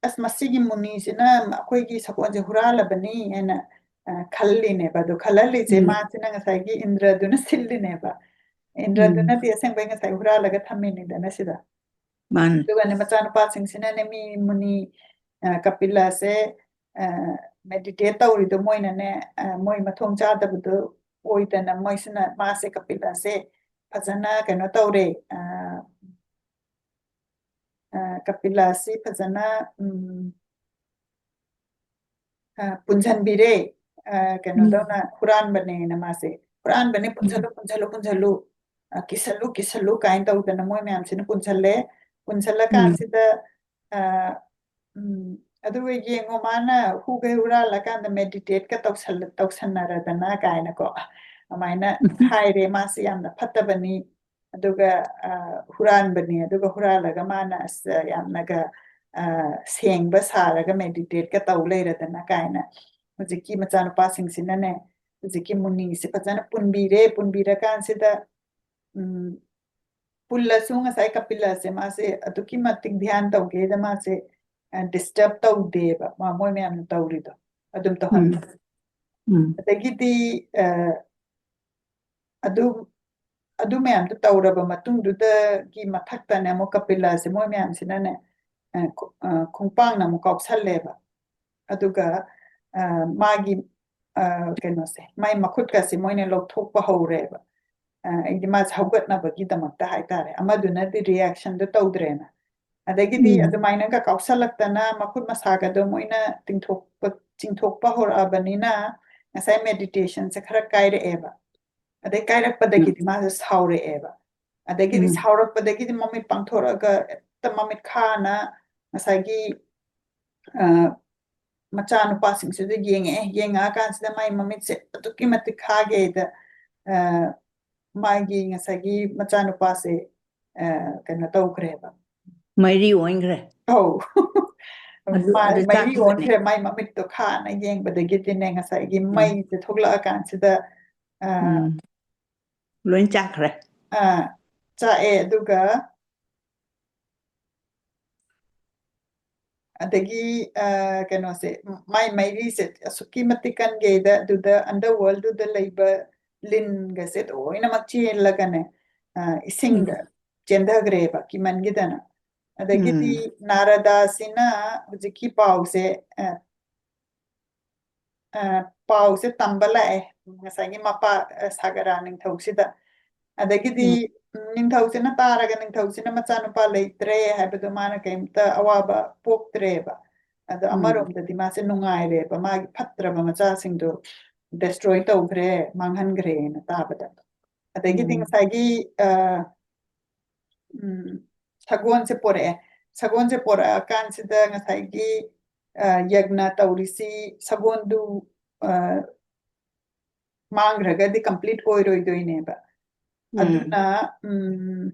"ꯑꯁ, ꯃꯁꯤꯒꯤ ꯃꯨꯅꯤꯁꯤꯅ ꯑꯩꯈꯣꯏꯒꯤ ꯁꯒꯣꯜꯁꯦ ꯍꯨꯔꯥꯜꯂꯕꯅꯤ" ꯍꯥꯏꯅ, ꯑ, ꯈꯜꯂꯤꯅꯦꯕ꯫ ꯑꯗꯣ ꯈꯜꯍꯜꯂꯤꯁꯦ ꯎꯝ꯫ ꯃꯥꯁꯤꯅ ꯉꯁꯥꯏꯒꯤ ꯏꯟꯗ꯭ꯔꯗꯨꯅ ꯁꯤꯜꯂꯤꯅꯦꯕ꯫ ꯎꯝ꯫ ꯏꯟꯗ꯭ꯔꯗꯨꯅꯗꯤ ꯑꯁꯦꯡꯕꯩ ꯉꯁꯥꯏ ꯍꯨꯔꯥꯜꯂꯒ ꯊꯝꯃꯤꯅꯤꯗꯅ ꯁꯤꯗ꯫ ꯃꯥꯅꯤ꯫ ꯑꯗꯨꯒꯅꯦ ꯃꯆꯥꯅꯨꯄꯥꯁꯤꯡꯁꯤꯅꯅꯦ ꯃꯤ ꯃꯨꯅꯤ, ꯑ, ꯀꯄꯤꯂꯥꯁꯦ, ꯑ, meditate ꯇꯧꯔꯤꯗꯣ ꯃꯣꯏꯅꯅꯦ, ꯑ, ꯃꯣꯏ ꯃꯊꯣꯡ ꯆꯥꯗꯕꯗꯣ ꯑꯣꯏꯗꯅ ꯃꯣꯏꯁꯤꯅ ꯃꯥꯁꯦ ꯀꯄꯤꯂꯥꯁꯦ ꯐꯖꯅ ꯀꯩꯅꯣ ꯇꯧꯔꯦ, ꯑ, ꯑ, ꯀꯄꯤꯂꯥꯁꯤ ꯐꯖꯅ, ꯎꯝ, ꯑ, ꯄꯨꯟꯁꯤꯟꯕꯤꯔꯦ꯫ ꯑ, ꯀꯩꯅꯣ ꯎꯝ꯫ ꯇꯧꯅ ꯍꯨꯔꯥꯟꯕꯅꯦꯅ ꯃꯥꯁꯦ꯫ "ꯍꯨꯔꯥꯟꯕꯅꯦ, ꯎꯝ꯫ ꯄꯨꯟꯁꯤꯜꯂꯨ, ꯄꯨꯟꯁꯤꯜꯂꯨ, ꯄꯨꯟꯁꯤꯜꯂꯨ꯫ ꯑ, ꯀꯤꯁꯜꯂꯨ, ꯀꯤꯁꯜꯂꯨ" ꯀꯥꯏꯅ ꯇꯧꯗꯅ ꯃꯣꯏ ꯃꯌꯥꯝꯁꯤꯅ ꯄꯨꯟꯁꯤꯜꯂꯦ꯫ ꯎꯝ꯫ ꯄꯨꯟꯁꯤꯜꯂꯀꯥꯟꯁꯤꯗ, ꯑ, ꯎꯝ, "ꯑꯗꯨꯒ ꯌꯦꯡꯉꯣ, ꯃꯥꯅ ꯍꯨꯈꯩ ꯍꯨꯔꯥꯜꯂꯀꯥꯟꯗ meditate ꯀ ꯇꯧꯁꯜꯂ-, ꯇꯧꯁꯟꯅꯔꯗꯅ" ꯀꯥꯏꯅꯀꯣ꯫ ꯑꯗꯨꯃꯥꯏꯅ ꯎꯝ꯫ ꯍꯥꯏꯔꯦ, "ꯃꯥꯁꯤ ꯌꯥꯝꯅ ꯐꯠꯇꯕꯅꯤ꯫ ꯑꯗꯨꯒ, ꯑ, ꯍꯨꯔꯥꯟꯕꯅꯤ꯫ ꯑꯗꯨꯒ ꯍꯨꯔꯥꯜꯂꯒ ꯃꯥꯅ ꯑꯁ ꯌꯥꯝꯅꯒ, ꯑ, ꯁꯦꯡꯕ ꯁꯥꯔꯒ meditate ꯀ ꯇꯧ ꯂꯩꯔꯗꯅ" ꯀꯥꯏꯅ ꯍꯧꯖꯤꯛꯀꯤ ꯃꯆꯥꯅꯨꯄꯥꯁꯤꯡꯁꯤꯅꯅꯦ, ꯍꯧꯖꯤꯛꯀꯤ ꯃꯨꯅꯤꯁꯦ ꯐꯖꯅ ꯄꯨꯟꯕꯤꯔꯦ꯫ ꯄꯨꯟꯕꯤꯔꯀꯥꯟꯁꯤꯗ, ꯎꯝ, ꯄꯨꯜꯂꯁꯨ ꯉꯁꯥꯏ ꯀꯄꯤꯂꯁꯦ ꯃꯥꯁꯦ ꯑꯗꯨꯛꯀꯤ ꯃꯇꯤꯛ ꯙ꯭ꯌꯥꯟ ꯇꯧꯒꯦꯗ ꯃꯥꯁꯦ, ꯑ, disturb ꯇꯧꯗꯦꯕ꯫ ꯃꯥ, ꯃꯣꯏ ꯃꯌꯥꯝꯅ ꯇꯧꯔꯤꯗꯣ ꯑꯗꯨꯝ ꯇꯧꯍꯟꯕ꯫ ꯎꯝ꯫ ꯎꯝ꯫ ꯑꯗꯒꯤꯗꯤ, ꯑ, ꯑꯗꯨ, ꯑꯗꯨ ꯃꯌꯥꯝꯗꯣ ꯇꯧꯔꯕ ꯃꯇꯨꯡꯗꯨꯗꯒꯤ ꯃꯊꯛꯇꯅꯦ ꯑꯃꯨꯛ ꯀꯄꯤꯂꯥꯁꯦ ꯃꯣꯏ ꯃꯌꯥꯝꯁꯤꯅꯅꯦ, ꯑ, ꯈꯣ-, ꯑ, ꯈꯣꯡꯄꯥꯛꯅ ꯑꯃꯨꯛ ꯀꯥꯎꯁꯜꯂꯦꯕ꯫ ꯑꯗꯨꯒ, ꯑ, ꯃꯥꯒꯤ, ꯑ, ꯀꯩꯅꯣꯁꯦ, ꯃꯥꯏ ꯃꯈꯨꯠꯀꯁꯦ ꯃꯣꯏꯅ ꯂꯧꯊꯣꯛꯄ ꯍꯧꯔꯦꯕ꯫ ꯑ, ꯑꯩꯗꯤ ꯃꯥꯁꯦ ꯍꯧꯒꯠꯅꯕꯒꯤꯗꯃꯛꯇ ꯍꯥꯏꯇꯥꯔꯦ꯫ ꯑꯃꯗꯨꯅꯗꯤ reaction ꯗꯣ ꯇꯧꯗ꯭ꯔꯦꯅ꯫ ꯑꯗꯒꯤꯗꯤ ꯎꯝ꯫ ꯑꯗꯨꯃꯥꯏꯅꯒ ꯀꯥꯎꯁꯜꯂꯛꯇꯅ ꯃꯈꯨꯠ ꯃꯁꯥꯒꯗꯣ ꯃꯣꯏꯅ ꯇꯤꯡꯊꯣꯛꯄ, ꯆꯤꯡꯊꯣꯛꯄ ꯍꯧꯔꯛꯑꯕꯅꯤꯅ ꯉꯁꯥꯏ meditation ꯁꯦ ꯈꯔ ꯀꯥꯏꯔꯛꯑꯦꯕ꯫ ꯑꯗꯩ ꯀꯥꯏꯔꯛꯄꯗꯒꯤꯗꯤ ꯎꯝ꯫ ꯃꯥꯁꯦ ꯁꯥꯎꯔꯛꯑꯦꯕ꯫ ꯑꯗꯒꯤꯗꯤ ꯎꯝ꯫ ꯁꯥꯎꯔꯛꯄꯗꯒꯤꯗꯤ ꯃꯃꯤꯠ ꯄꯥꯡꯊꯣꯔꯛꯑꯒ ꯍꯦꯛꯇ ꯃꯃꯤꯠ ꯈꯥꯅ ꯉꯁꯥꯏꯒꯤ, ꯑ, ꯃꯆꯥꯅꯨꯄꯥꯁꯤꯡꯁꯤꯗ ꯌꯦꯡꯉꯛꯑꯦ꯫ ꯌꯦꯡꯉꯛꯑꯀꯥꯟꯁꯤꯗ ꯃꯥꯏ ꯃꯃꯤꯠꯁꯦ ꯑꯗꯨꯛꯀꯤ ꯃꯇꯤꯛ ꯈꯥꯒꯦꯗ, ꯑ, ꯃꯥꯒꯤ ꯉꯁꯥꯏꯒꯤ ꯃꯆꯥꯅꯨꯄꯥꯁꯦ, ꯑ, ꯀꯩꯅꯣ ꯇꯧꯈ꯭ꯔꯦꯕ꯫ ꯃꯩꯔꯤ ꯑꯣꯟꯈ꯭ꯔꯦ꯫ ꯑꯧ꯫ ꯑꯗꯨ, ꯃꯥ-, ꯑꯗꯨ ꯃꯩꯔꯤ ꯆꯥꯛꯈꯤꯕꯅꯦ꯫ ꯑꯣꯟꯈ꯭ꯔꯦ꯫ ꯃꯥꯏ ꯃꯃꯤꯠꯇꯣ ꯈꯥꯅ ꯌꯦꯡꯕꯗꯒꯤꯗꯤꯅꯦ, ꯉꯁꯥꯏꯒꯤ ꯎꯝ꯫ ꯃꯩꯁꯦ ꯊꯣꯛꯂꯛꯑꯀꯥꯟꯁꯤꯗ, ꯑ, ꯎꯝ꯫ ꯂꯣꯏ ꯆꯥꯛꯈ꯭ꯔꯦ꯫ ꯑ, ꯆꯥꯛꯑꯦ꯫ ꯑꯗꯨꯒ ꯑꯗꯒꯤ, ꯑ, ꯀꯩꯅꯣꯁꯦ, ꯃꯥꯏ ꯃꯩꯔꯤꯁꯦ ꯑꯁꯨꯛꯀꯤ ꯃꯇꯤꯛ ꯀꯟꯒꯦꯗ, ꯑꯗꯨꯗ underworld ꯗꯨꯗ ꯂꯩꯕ ꯂꯤꯟꯒꯁꯦ ꯂꯣꯏꯅꯃꯛ ꯆꯦꯜꯂꯒꯅꯦ, ꯑ, ꯏꯁꯤꯡꯗ ꯎꯝ꯫ ꯆꯦꯟꯊꯈ꯭ꯔꯦꯕ ꯀꯤꯃꯟꯒꯤꯗꯅ꯫ ꯑꯗꯒꯤꯗꯤ ꯎꯝ꯫ ꯅꯥꯔꯗꯥꯁꯤꯅ ꯍꯧꯖꯤꯛꯀꯤ ꯄꯥꯎꯁꯦ, ꯑ, ꯑ, ꯄꯥꯎꯁꯦ ꯇꯝꯕ ꯂꯥꯛꯑꯦ ꯉꯁꯥꯏꯒꯤ ꯃꯄꯥ, ꯑ, ꯁꯥꯒꯔꯥ ꯅꯤꯡꯊꯧꯁꯤꯗ꯫ ꯑꯗꯒꯤꯗꯤ ꯎꯝ꯫ ꯅꯤꯡꯊꯧꯁꯤꯅ ꯇꯥꯔꯒ ꯅꯤꯡꯊꯧꯁꯤꯅ ꯃꯆꯥꯅꯨꯄꯥ ꯂꯩꯇ꯭ꯔꯦ ꯍꯥꯏꯕꯗꯣ ꯃꯥꯅ ꯀꯩꯝꯇ ꯑꯋꯥꯕ ꯄꯣꯛꯇ꯭ꯔꯦꯕ꯫ ꯑꯗꯣ ꯎꯝ꯫ ꯑꯃꯔꯣꯝꯗꯗꯤ ꯃꯥꯁꯦ ꯅꯨꯡꯉꯥꯏꯔꯦꯕ, ꯃꯥꯒꯤ ꯐꯠꯇ꯭ꯔꯕ ꯃꯆꯥꯁꯤꯡꯗꯣ ꯗꯦꯁꯇ꯭ꯔꯣꯏ ꯇꯧꯈ꯭ꯔꯦ, ꯃꯥꯡꯍꯟꯈ꯭ꯔꯦꯅ ꯇꯥꯕꯗ꯫ ꯑꯗꯒꯤꯗꯤ ꯎꯝ꯫ ꯉꯁꯥꯏꯒꯤ ꯑ, ꯎꯝ, ꯁꯒꯣꯜꯁꯦ ꯄꯣꯔꯛꯑꯦ꯫ ꯁꯒꯣꯜꯁꯦ ꯄꯣꯔꯛꯑꯀꯥꯟꯁꯤꯗ ꯉꯁꯥꯏꯒꯤ ꯑ, ꯌꯒꯅ ꯇꯧꯔꯤꯁꯤ ꯁꯒꯣꯜꯗꯨ ꯑ, ꯃꯥꯡꯈ꯭ꯔꯒꯗꯤ ꯀꯝꯄ꯭ꯂꯤꯠ ꯑꯣꯏꯔꯣꯏꯗꯣꯏꯅꯦꯕ꯫ ꯎꯝ꯫ ꯑꯗꯨꯅ ꯎꯝ,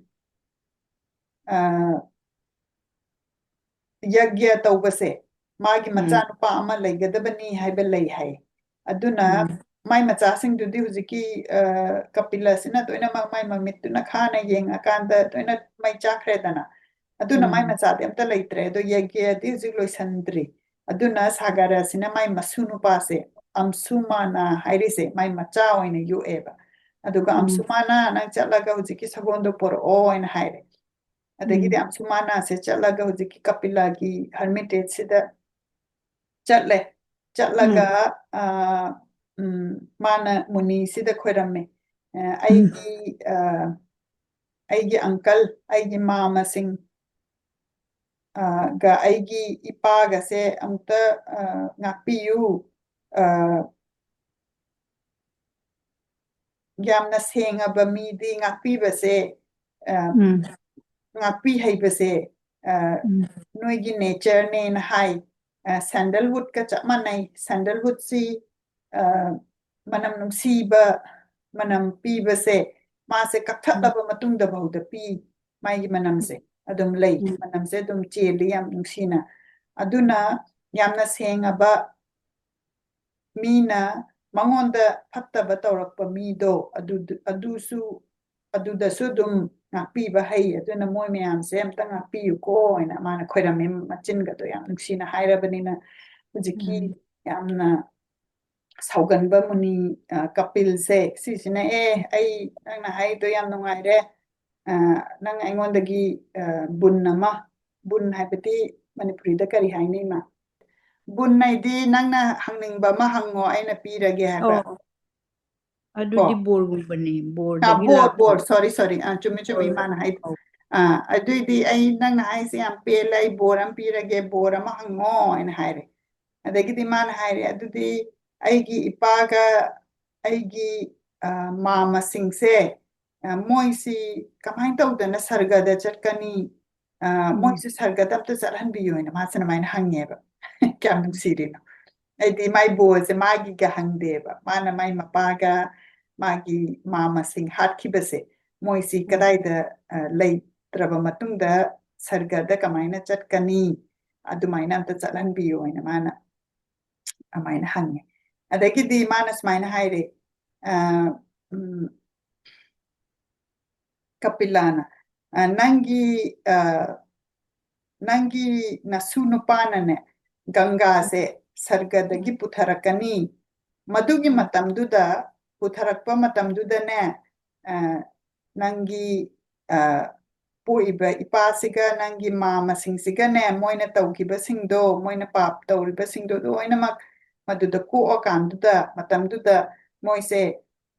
ꯑ, ꯌꯒ꯭ꯌ ꯇꯧꯕꯁꯦ ꯃꯥꯒꯤ ꯎꯝ꯫ ꯃꯆꯥꯅꯨꯄꯥ ꯑꯃ ꯂꯩꯒꯗꯕꯅꯤ ꯍꯥꯏꯕ ꯂꯩ ꯍꯥꯏ꯫ ꯑꯗꯨꯅ ꯎꯝ꯫ ꯃꯥꯏ ꯃꯆꯥꯁꯤꯡꯗꯨꯗꯤ ꯍꯧꯖꯤꯛꯀꯤ ꯑ, ꯀꯄꯤꯂꯁꯤꯅ ꯂꯣꯏꯅꯃꯛ ꯃꯥꯏ ꯃꯃꯤꯠꯇꯨꯅ ꯈꯥꯅ ꯌꯦꯡꯉꯀꯥꯟꯗ ꯂꯣꯏꯅ ꯃꯩ ꯆꯥꯛꯈ꯭ꯔꯦꯗꯅ꯫ ꯑꯗꯨꯅ ꯃꯥꯏ ꯎꯝ꯫ ꯃꯆꯥꯗꯤ ꯑꯝꯇ ꯂꯩꯇ꯭ꯔꯦ꯫ ꯑꯗꯣ ꯌꯒ꯭ꯌꯗꯤ ꯍꯧꯖꯤꯛ ꯂꯣꯏꯁꯟꯗ꯭ꯔꯤ꯫ ꯑꯗꯨꯅ ꯁꯥꯒꯔꯁꯤꯅ ꯃꯥꯏ ꯃꯁꯨ ꯅꯨꯄꯥꯁꯦ ꯑꯝꯁꯨꯃꯥꯅ ꯍꯥꯏꯔꯤꯁꯦ ꯃꯥꯏ ꯃꯆꯥ ꯑꯣꯏꯅ ꯌꯣꯛꯑꯦꯕ꯫ ꯑꯗꯨꯒ ꯎꯝ꯫ ꯑꯝꯁꯨꯃꯥꯅ ꯅꯪ ꯆꯠꯂꯒ ꯍꯧꯖꯤꯛꯀꯤ ꯁꯒꯣꯜꯗꯣ ꯄꯣꯔꯛꯑꯣ ꯍꯥꯏꯅ ꯍꯥꯏꯔꯦ꯫ ꯑꯗꯒꯤꯗꯤ ꯎꯝ꯫ ꯑꯝꯁꯨꯃꯥꯅꯁꯦ ꯆꯠꯂꯒ ꯍꯧꯖꯤꯛꯀꯤ ꯀꯄꯤꯂꯥꯒꯤ ꯍꯔꯃꯤꯇꯦꯖꯁꯤꯗ ꯆꯠꯂꯦ꯫ ꯆꯠꯂꯒ ꯎꯝ꯫ ꯑ, ꯎꯝ, ꯃꯥꯅ ꯃꯨꯅꯤꯁꯤꯗ ꯈꯣꯏꯔꯝꯃꯦ꯫ ꯑ, ꯎꯝ꯫ ꯑꯩꯒꯤ ꯑ, ꯑꯩꯒꯤ ꯑꯪꯀꯜ, ꯑꯩꯒꯤ ꯃꯥꯃꯁꯤꯡ ꯑ, ꯒ ꯑꯩꯒꯤ ꯏꯄꯥꯒꯁꯦ ꯑꯃꯨꯛꯇ ꯑ, ꯉꯥꯛꯄꯤꯌꯨ꯫ ꯑ, ꯌꯥꯝꯅ ꯁꯦꯡꯉꯕ ꯃꯤꯗꯤ ꯉꯥꯛꯄꯤꯕꯁꯦ ꯑ, ꯎꯝ꯫ ꯉꯥꯛꯄꯤ ꯍꯩꯕꯁꯦ ꯑ, ꯎꯝ꯫ ꯅꯣꯏꯒꯤ ꯅꯦꯆꯔꯅꯦꯅ ꯍꯥꯏ꯫ ꯑ, ꯁꯦꯟꯗꯜꯋꯨꯗꯀ ꯆꯞ ꯃꯥꯟꯅꯩ꯫ ꯁꯦꯟꯗꯜꯋꯨꯗꯁꯤ ꯑ, ꯃꯅꯝ ꯅꯨꯡꯁꯤꯕ ꯃꯅꯝ ꯄꯤꯕꯁꯦ ꯃꯥꯁꯦ ꯎꯝ꯫ ꯀꯛꯊꯠꯂꯕ ꯃꯇꯨꯡꯗ ꯐꯥꯎꯗ ꯄꯤ꯫ ꯃꯥꯒꯤ ꯃꯅꯝꯁꯦ ꯑꯗꯨꯝ ꯂꯩ꯫ ꯎꯝ꯫ ꯃꯅꯝꯁꯦ ꯑꯗꯨꯝ ꯆꯦꯜꯂꯤ ꯌꯥꯝ ꯅꯨꯡꯁꯤꯅ꯫ ꯑꯗꯨꯅ ꯌꯥꯝꯅ ꯁꯦꯡꯉꯕ ꯃꯤꯅ ꯃꯉꯣꯟꯗ ꯐꯠꯇꯕ ꯇꯧꯔꯛꯄ ꯃꯤꯗꯣ ꯑꯗꯨ-, ꯑꯗꯨꯁꯨ ꯑꯗꯨꯗꯁꯨ ꯑꯗꯨꯝ ꯉꯥꯛꯄꯤꯕ ꯍꯩ꯫ ꯑꯗꯨꯅ ꯃꯣꯏ ꯃꯌꯥꯝꯁꯦ ꯑꯝꯇ ꯉꯥꯛꯄꯤꯌꯨꯀꯣ ꯍꯥꯏꯅ ꯃꯥꯅ ꯈꯣꯏꯔꯝꯃꯤ꯫ ꯃꯆꯤꯟꯒꯗꯣ ꯌꯥꯝ ꯅꯨꯡꯁꯤꯅ ꯍꯥꯏꯔꯕꯅꯤꯅ ꯍꯧꯖꯤꯛꯀꯤ ꯎꯝ꯫ ꯌꯥꯝꯅ ꯁꯥꯎꯒꯟꯕ ꯃꯨꯅꯤ, ꯑ, ꯀꯄꯤꯜꯁꯦ ꯁꯤꯁꯤꯅ, "ꯑꯦ, ꯑꯩ ꯅꯪꯅ ꯍꯥꯏꯗꯣ ꯌꯥꯝ ꯅꯨꯡꯉꯥꯏꯔꯦ꯫ ꯑ, ꯅꯪ ꯑꯩꯉꯣꯟꯗꯒꯤ, ꯑ, ꯕꯨꯟ ꯑꯃ", ꯕꯨꯟ ꯍꯥꯏꯕꯗꯤ ꯃꯅꯤꯄꯨꯔꯤꯗ ꯀꯔꯤ ꯍꯥꯏꯅꯤ, ꯏꯃꯥ? ꯕꯨꯟ ꯍꯥꯏꯗꯤ ꯅꯪꯅ ꯍꯪꯅꯤꯡꯕ ꯑꯃ ꯍꯪꯉꯣ, ꯑꯩꯅ ꯄꯤꯔꯒꯦ ꯍꯥꯏꯕ꯫ ꯑꯣ꯫ ꯑꯗꯨꯗꯤ ꯀꯣ? ꯕꯣꯔꯒꯨꯝꯕꯅꯤ, ꯑꯥ, ꯕꯣꯔꯗꯒꯤ ꯕꯣꯔ ꯂꯥꯛꯄ꯫ ꯕꯣꯔ ꯁꯣꯔꯤ ꯁꯣꯔꯤ ꯑꯥ ꯆꯨꯝꯃꯤ ꯆꯨꯝꯃꯤ ꯕꯣꯔ꯫ ꯃꯥꯅ ꯍꯥꯏꯗꯣ꯫ ꯑꯧ꯫ ꯑꯥ, ꯑꯗꯨꯏꯗꯤ ꯑꯩ ꯅꯪꯅ ꯍꯥꯏꯁꯦ ꯌꯥꯝ ꯄꯦꯜꯂꯦ, ꯑꯩ ꯕꯣꯔ ꯑꯃ ꯄꯤꯔꯒꯦ, ꯕꯣꯔ ꯑꯃ ꯍꯪꯉꯣ ꯍꯥꯏꯅ ꯍꯥꯏꯔꯦ꯫ ꯑꯗꯒꯤꯗꯤ ꯃꯥꯅ ꯍꯥꯏꯔꯦ, "ꯑꯗꯨꯗꯤ ꯑꯩꯒꯤ ꯏꯄꯥꯒ ꯑꯩꯒꯤ ꯑꯥ, ꯃꯥꯝꯃꯁꯤꯡꯁꯦ ꯑꯥ, ꯃꯣꯏꯁꯤ ꯀꯃꯥꯏꯅ ꯇꯧꯗꯅ ꯁꯔꯒꯗ ꯆꯠꯀꯅꯤ? ꯑꯥ, ꯎꯝ꯫ ꯃꯣꯏꯁꯦ ꯁꯔꯒꯗ ꯑꯝꯇ ꯆꯠꯍꯟꯕꯤꯌꯣꯅ" ꯃꯥꯁꯤꯅ ꯑꯗꯨꯃꯥꯏꯅ ꯍꯪꯉꯦꯕ꯫ ꯀꯌꯥꯝ ꯅꯨꯡꯁꯤꯔꯤꯅꯣ꯫ ꯑꯩꯗꯤ ꯃꯥꯏ ꯕꯣꯔꯁꯦ ꯃꯥꯒꯤꯒ ꯍꯪꯗꯦꯕ꯫ ꯃꯥꯅ ꯃꯥꯏ ꯃꯄꯥꯒ ꯃꯥꯒꯤ ꯃꯥꯝꯃꯁꯤꯡ ꯍꯥꯠꯈꯤꯕꯁꯦ ꯃꯣꯏꯁꯤ ꯎꯝ꯫ ꯀꯗꯥꯏꯗ, ꯑꯥ, ꯂꯩꯇ꯭ꯔꯕ ꯃꯇꯨꯡꯗ ꯁꯔꯒꯗ ꯀꯃꯥꯏꯅ ꯆꯠꯀꯅꯤ? ꯑꯗꯨꯃꯥꯏꯅ ꯑꯝꯇ ꯆꯠꯍꯟꯕꯤꯌꯣꯅ ꯃꯥꯅ ꯑꯗꯨꯃꯥꯏꯅ ꯍꯪꯉꯦ꯫ ꯑꯗꯒꯤꯗꯤ ꯃꯥꯅ ꯁꯨꯃꯥꯏꯅ ꯍꯥꯏꯔꯦ, ꯑꯥ, ꯎꯝ, ꯀꯄꯤꯂꯥꯅ, ꯑꯥ, "ꯅꯪꯒꯤ, ꯑꯥ, ꯅꯪꯒꯤ ꯅꯁꯨ ꯅꯨꯄꯥꯅꯅꯦ ꯒꯪꯒꯥꯁꯦ ꯁꯔꯒꯗꯒꯤ ꯄꯨꯊꯔꯛꯀꯅꯤ꯫ ꯃꯗꯨꯒꯤ ꯎꯝ꯫ ꯃꯇꯝꯗꯨꯗ, ꯄꯨꯊꯔꯛꯄ ꯃꯇꯝꯗꯨꯗꯅꯦ, ꯑꯥ, ꯅꯪꯒꯤ, ꯑꯥ, ꯄꯣꯛꯏꯕ ꯏꯄꯥꯁꯤꯒ ꯅꯪꯒꯤ ꯃꯥꯝꯃꯁꯤꯡꯁꯤꯒꯅꯦ, ꯃꯣꯏꯅ ꯇꯧꯈꯤꯕꯁꯤꯡꯗꯣ, ꯃꯣꯏꯅ ꯄꯥꯞ ꯇꯧꯔꯤꯕꯁꯤꯡꯗꯣ ꯂꯣꯏꯅꯃꯛ ꯃꯗꯨꯗ ꯀꯣꯛꯑꯀꯥꯟꯗꯨꯗ, ꯃꯇꯝꯗꯨꯗ ꯃꯣꯏꯁꯦ,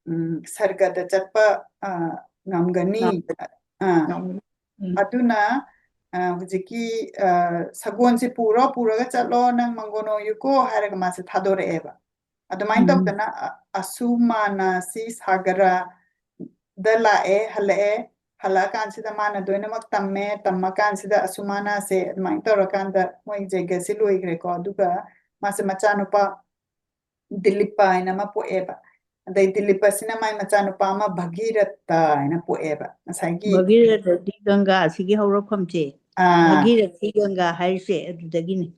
ꯎꯝ, ꯁꯔꯒꯗ ꯆꯠꯄ, ꯑꯥ, ꯉꯝꯒꯅꯤ꯫ ꯉꯝꯒꯅꯤ꯫ ꯑꯥ, ꯉꯝꯒꯅꯤ꯫ ꯎꯝ꯫ ꯑꯗꯨꯅ, ꯑꯥ, ꯍꯧꯖꯤꯛꯀꯤ, ꯑꯥ, ꯁꯒꯣꯜꯁꯦ ꯄꯨꯔꯣ, ꯄꯨꯔꯒ ꯆꯠꯂꯣ, ꯅꯪ ꯃꯪꯒꯣꯟ ꯑꯣꯏꯌꯨꯀꯣ ꯍꯥꯏꯔꯒ ꯃꯥꯁꯦ ꯊꯥꯗꯣꯔꯛꯑꯦꯕ꯫ ꯑꯗꯨꯃꯥꯏꯅ ꯎꯝ꯫ ꯇꯧꯗꯅ ꯑ-, ꯑꯁꯨꯃꯥꯅꯥꯁꯤ ꯁꯥꯒꯔꯗ ꯂꯥꯛꯑꯦ, ꯍꯜꯂꯛꯑꯦ꯫ ꯍꯜꯂꯛꯑꯀꯥꯟꯁꯤꯗ ꯃꯥꯅ ꯂꯣꯏꯅꯃꯛ ꯇꯝꯃꯦ꯫ ꯇꯝꯃꯀꯥꯟꯁꯤꯗ ꯑꯁꯨꯃꯥꯅꯥꯁꯦ ꯑꯗꯨꯃꯥꯏꯅ ꯇꯧꯔꯀꯥꯟꯗ ꯃꯣꯏ ꯌꯩꯒꯁꯤ ꯂꯣꯏꯈ꯭ꯔꯦꯀꯣ꯫ ꯑꯗꯨꯒ ꯃꯥꯁꯦ ꯃꯆꯥꯅꯨꯄꯥ ꯗꯤꯂꯤꯞꯄ ꯍꯥꯏꯅ ꯑꯃ ꯄꯣꯛꯑꯦꯕ꯫ ꯑꯗꯩ ꯗꯤꯂꯤꯞꯄꯁꯤꯅ ꯃꯥꯏ ꯃꯆꯥꯅꯨꯄꯥ ꯑꯃ ꯚꯒꯤꯔꯊ ꯍꯥꯏꯅ ꯄꯣꯛꯑꯦꯕ꯫ ꯉꯁꯥꯏꯒꯤ ꯚꯒꯤꯔꯊꯗꯤ ꯒꯪꯒꯥꯁꯤꯒꯤ ꯍꯧꯔꯛꯐꯝꯁꯦ꯫ ꯑꯥ꯫ ꯚꯒꯤꯔꯊꯤ ꯒꯪꯒꯥ ꯍꯥꯏꯔꯤꯁꯦ ꯑꯗꯨꯗꯒꯤꯅꯤ꯫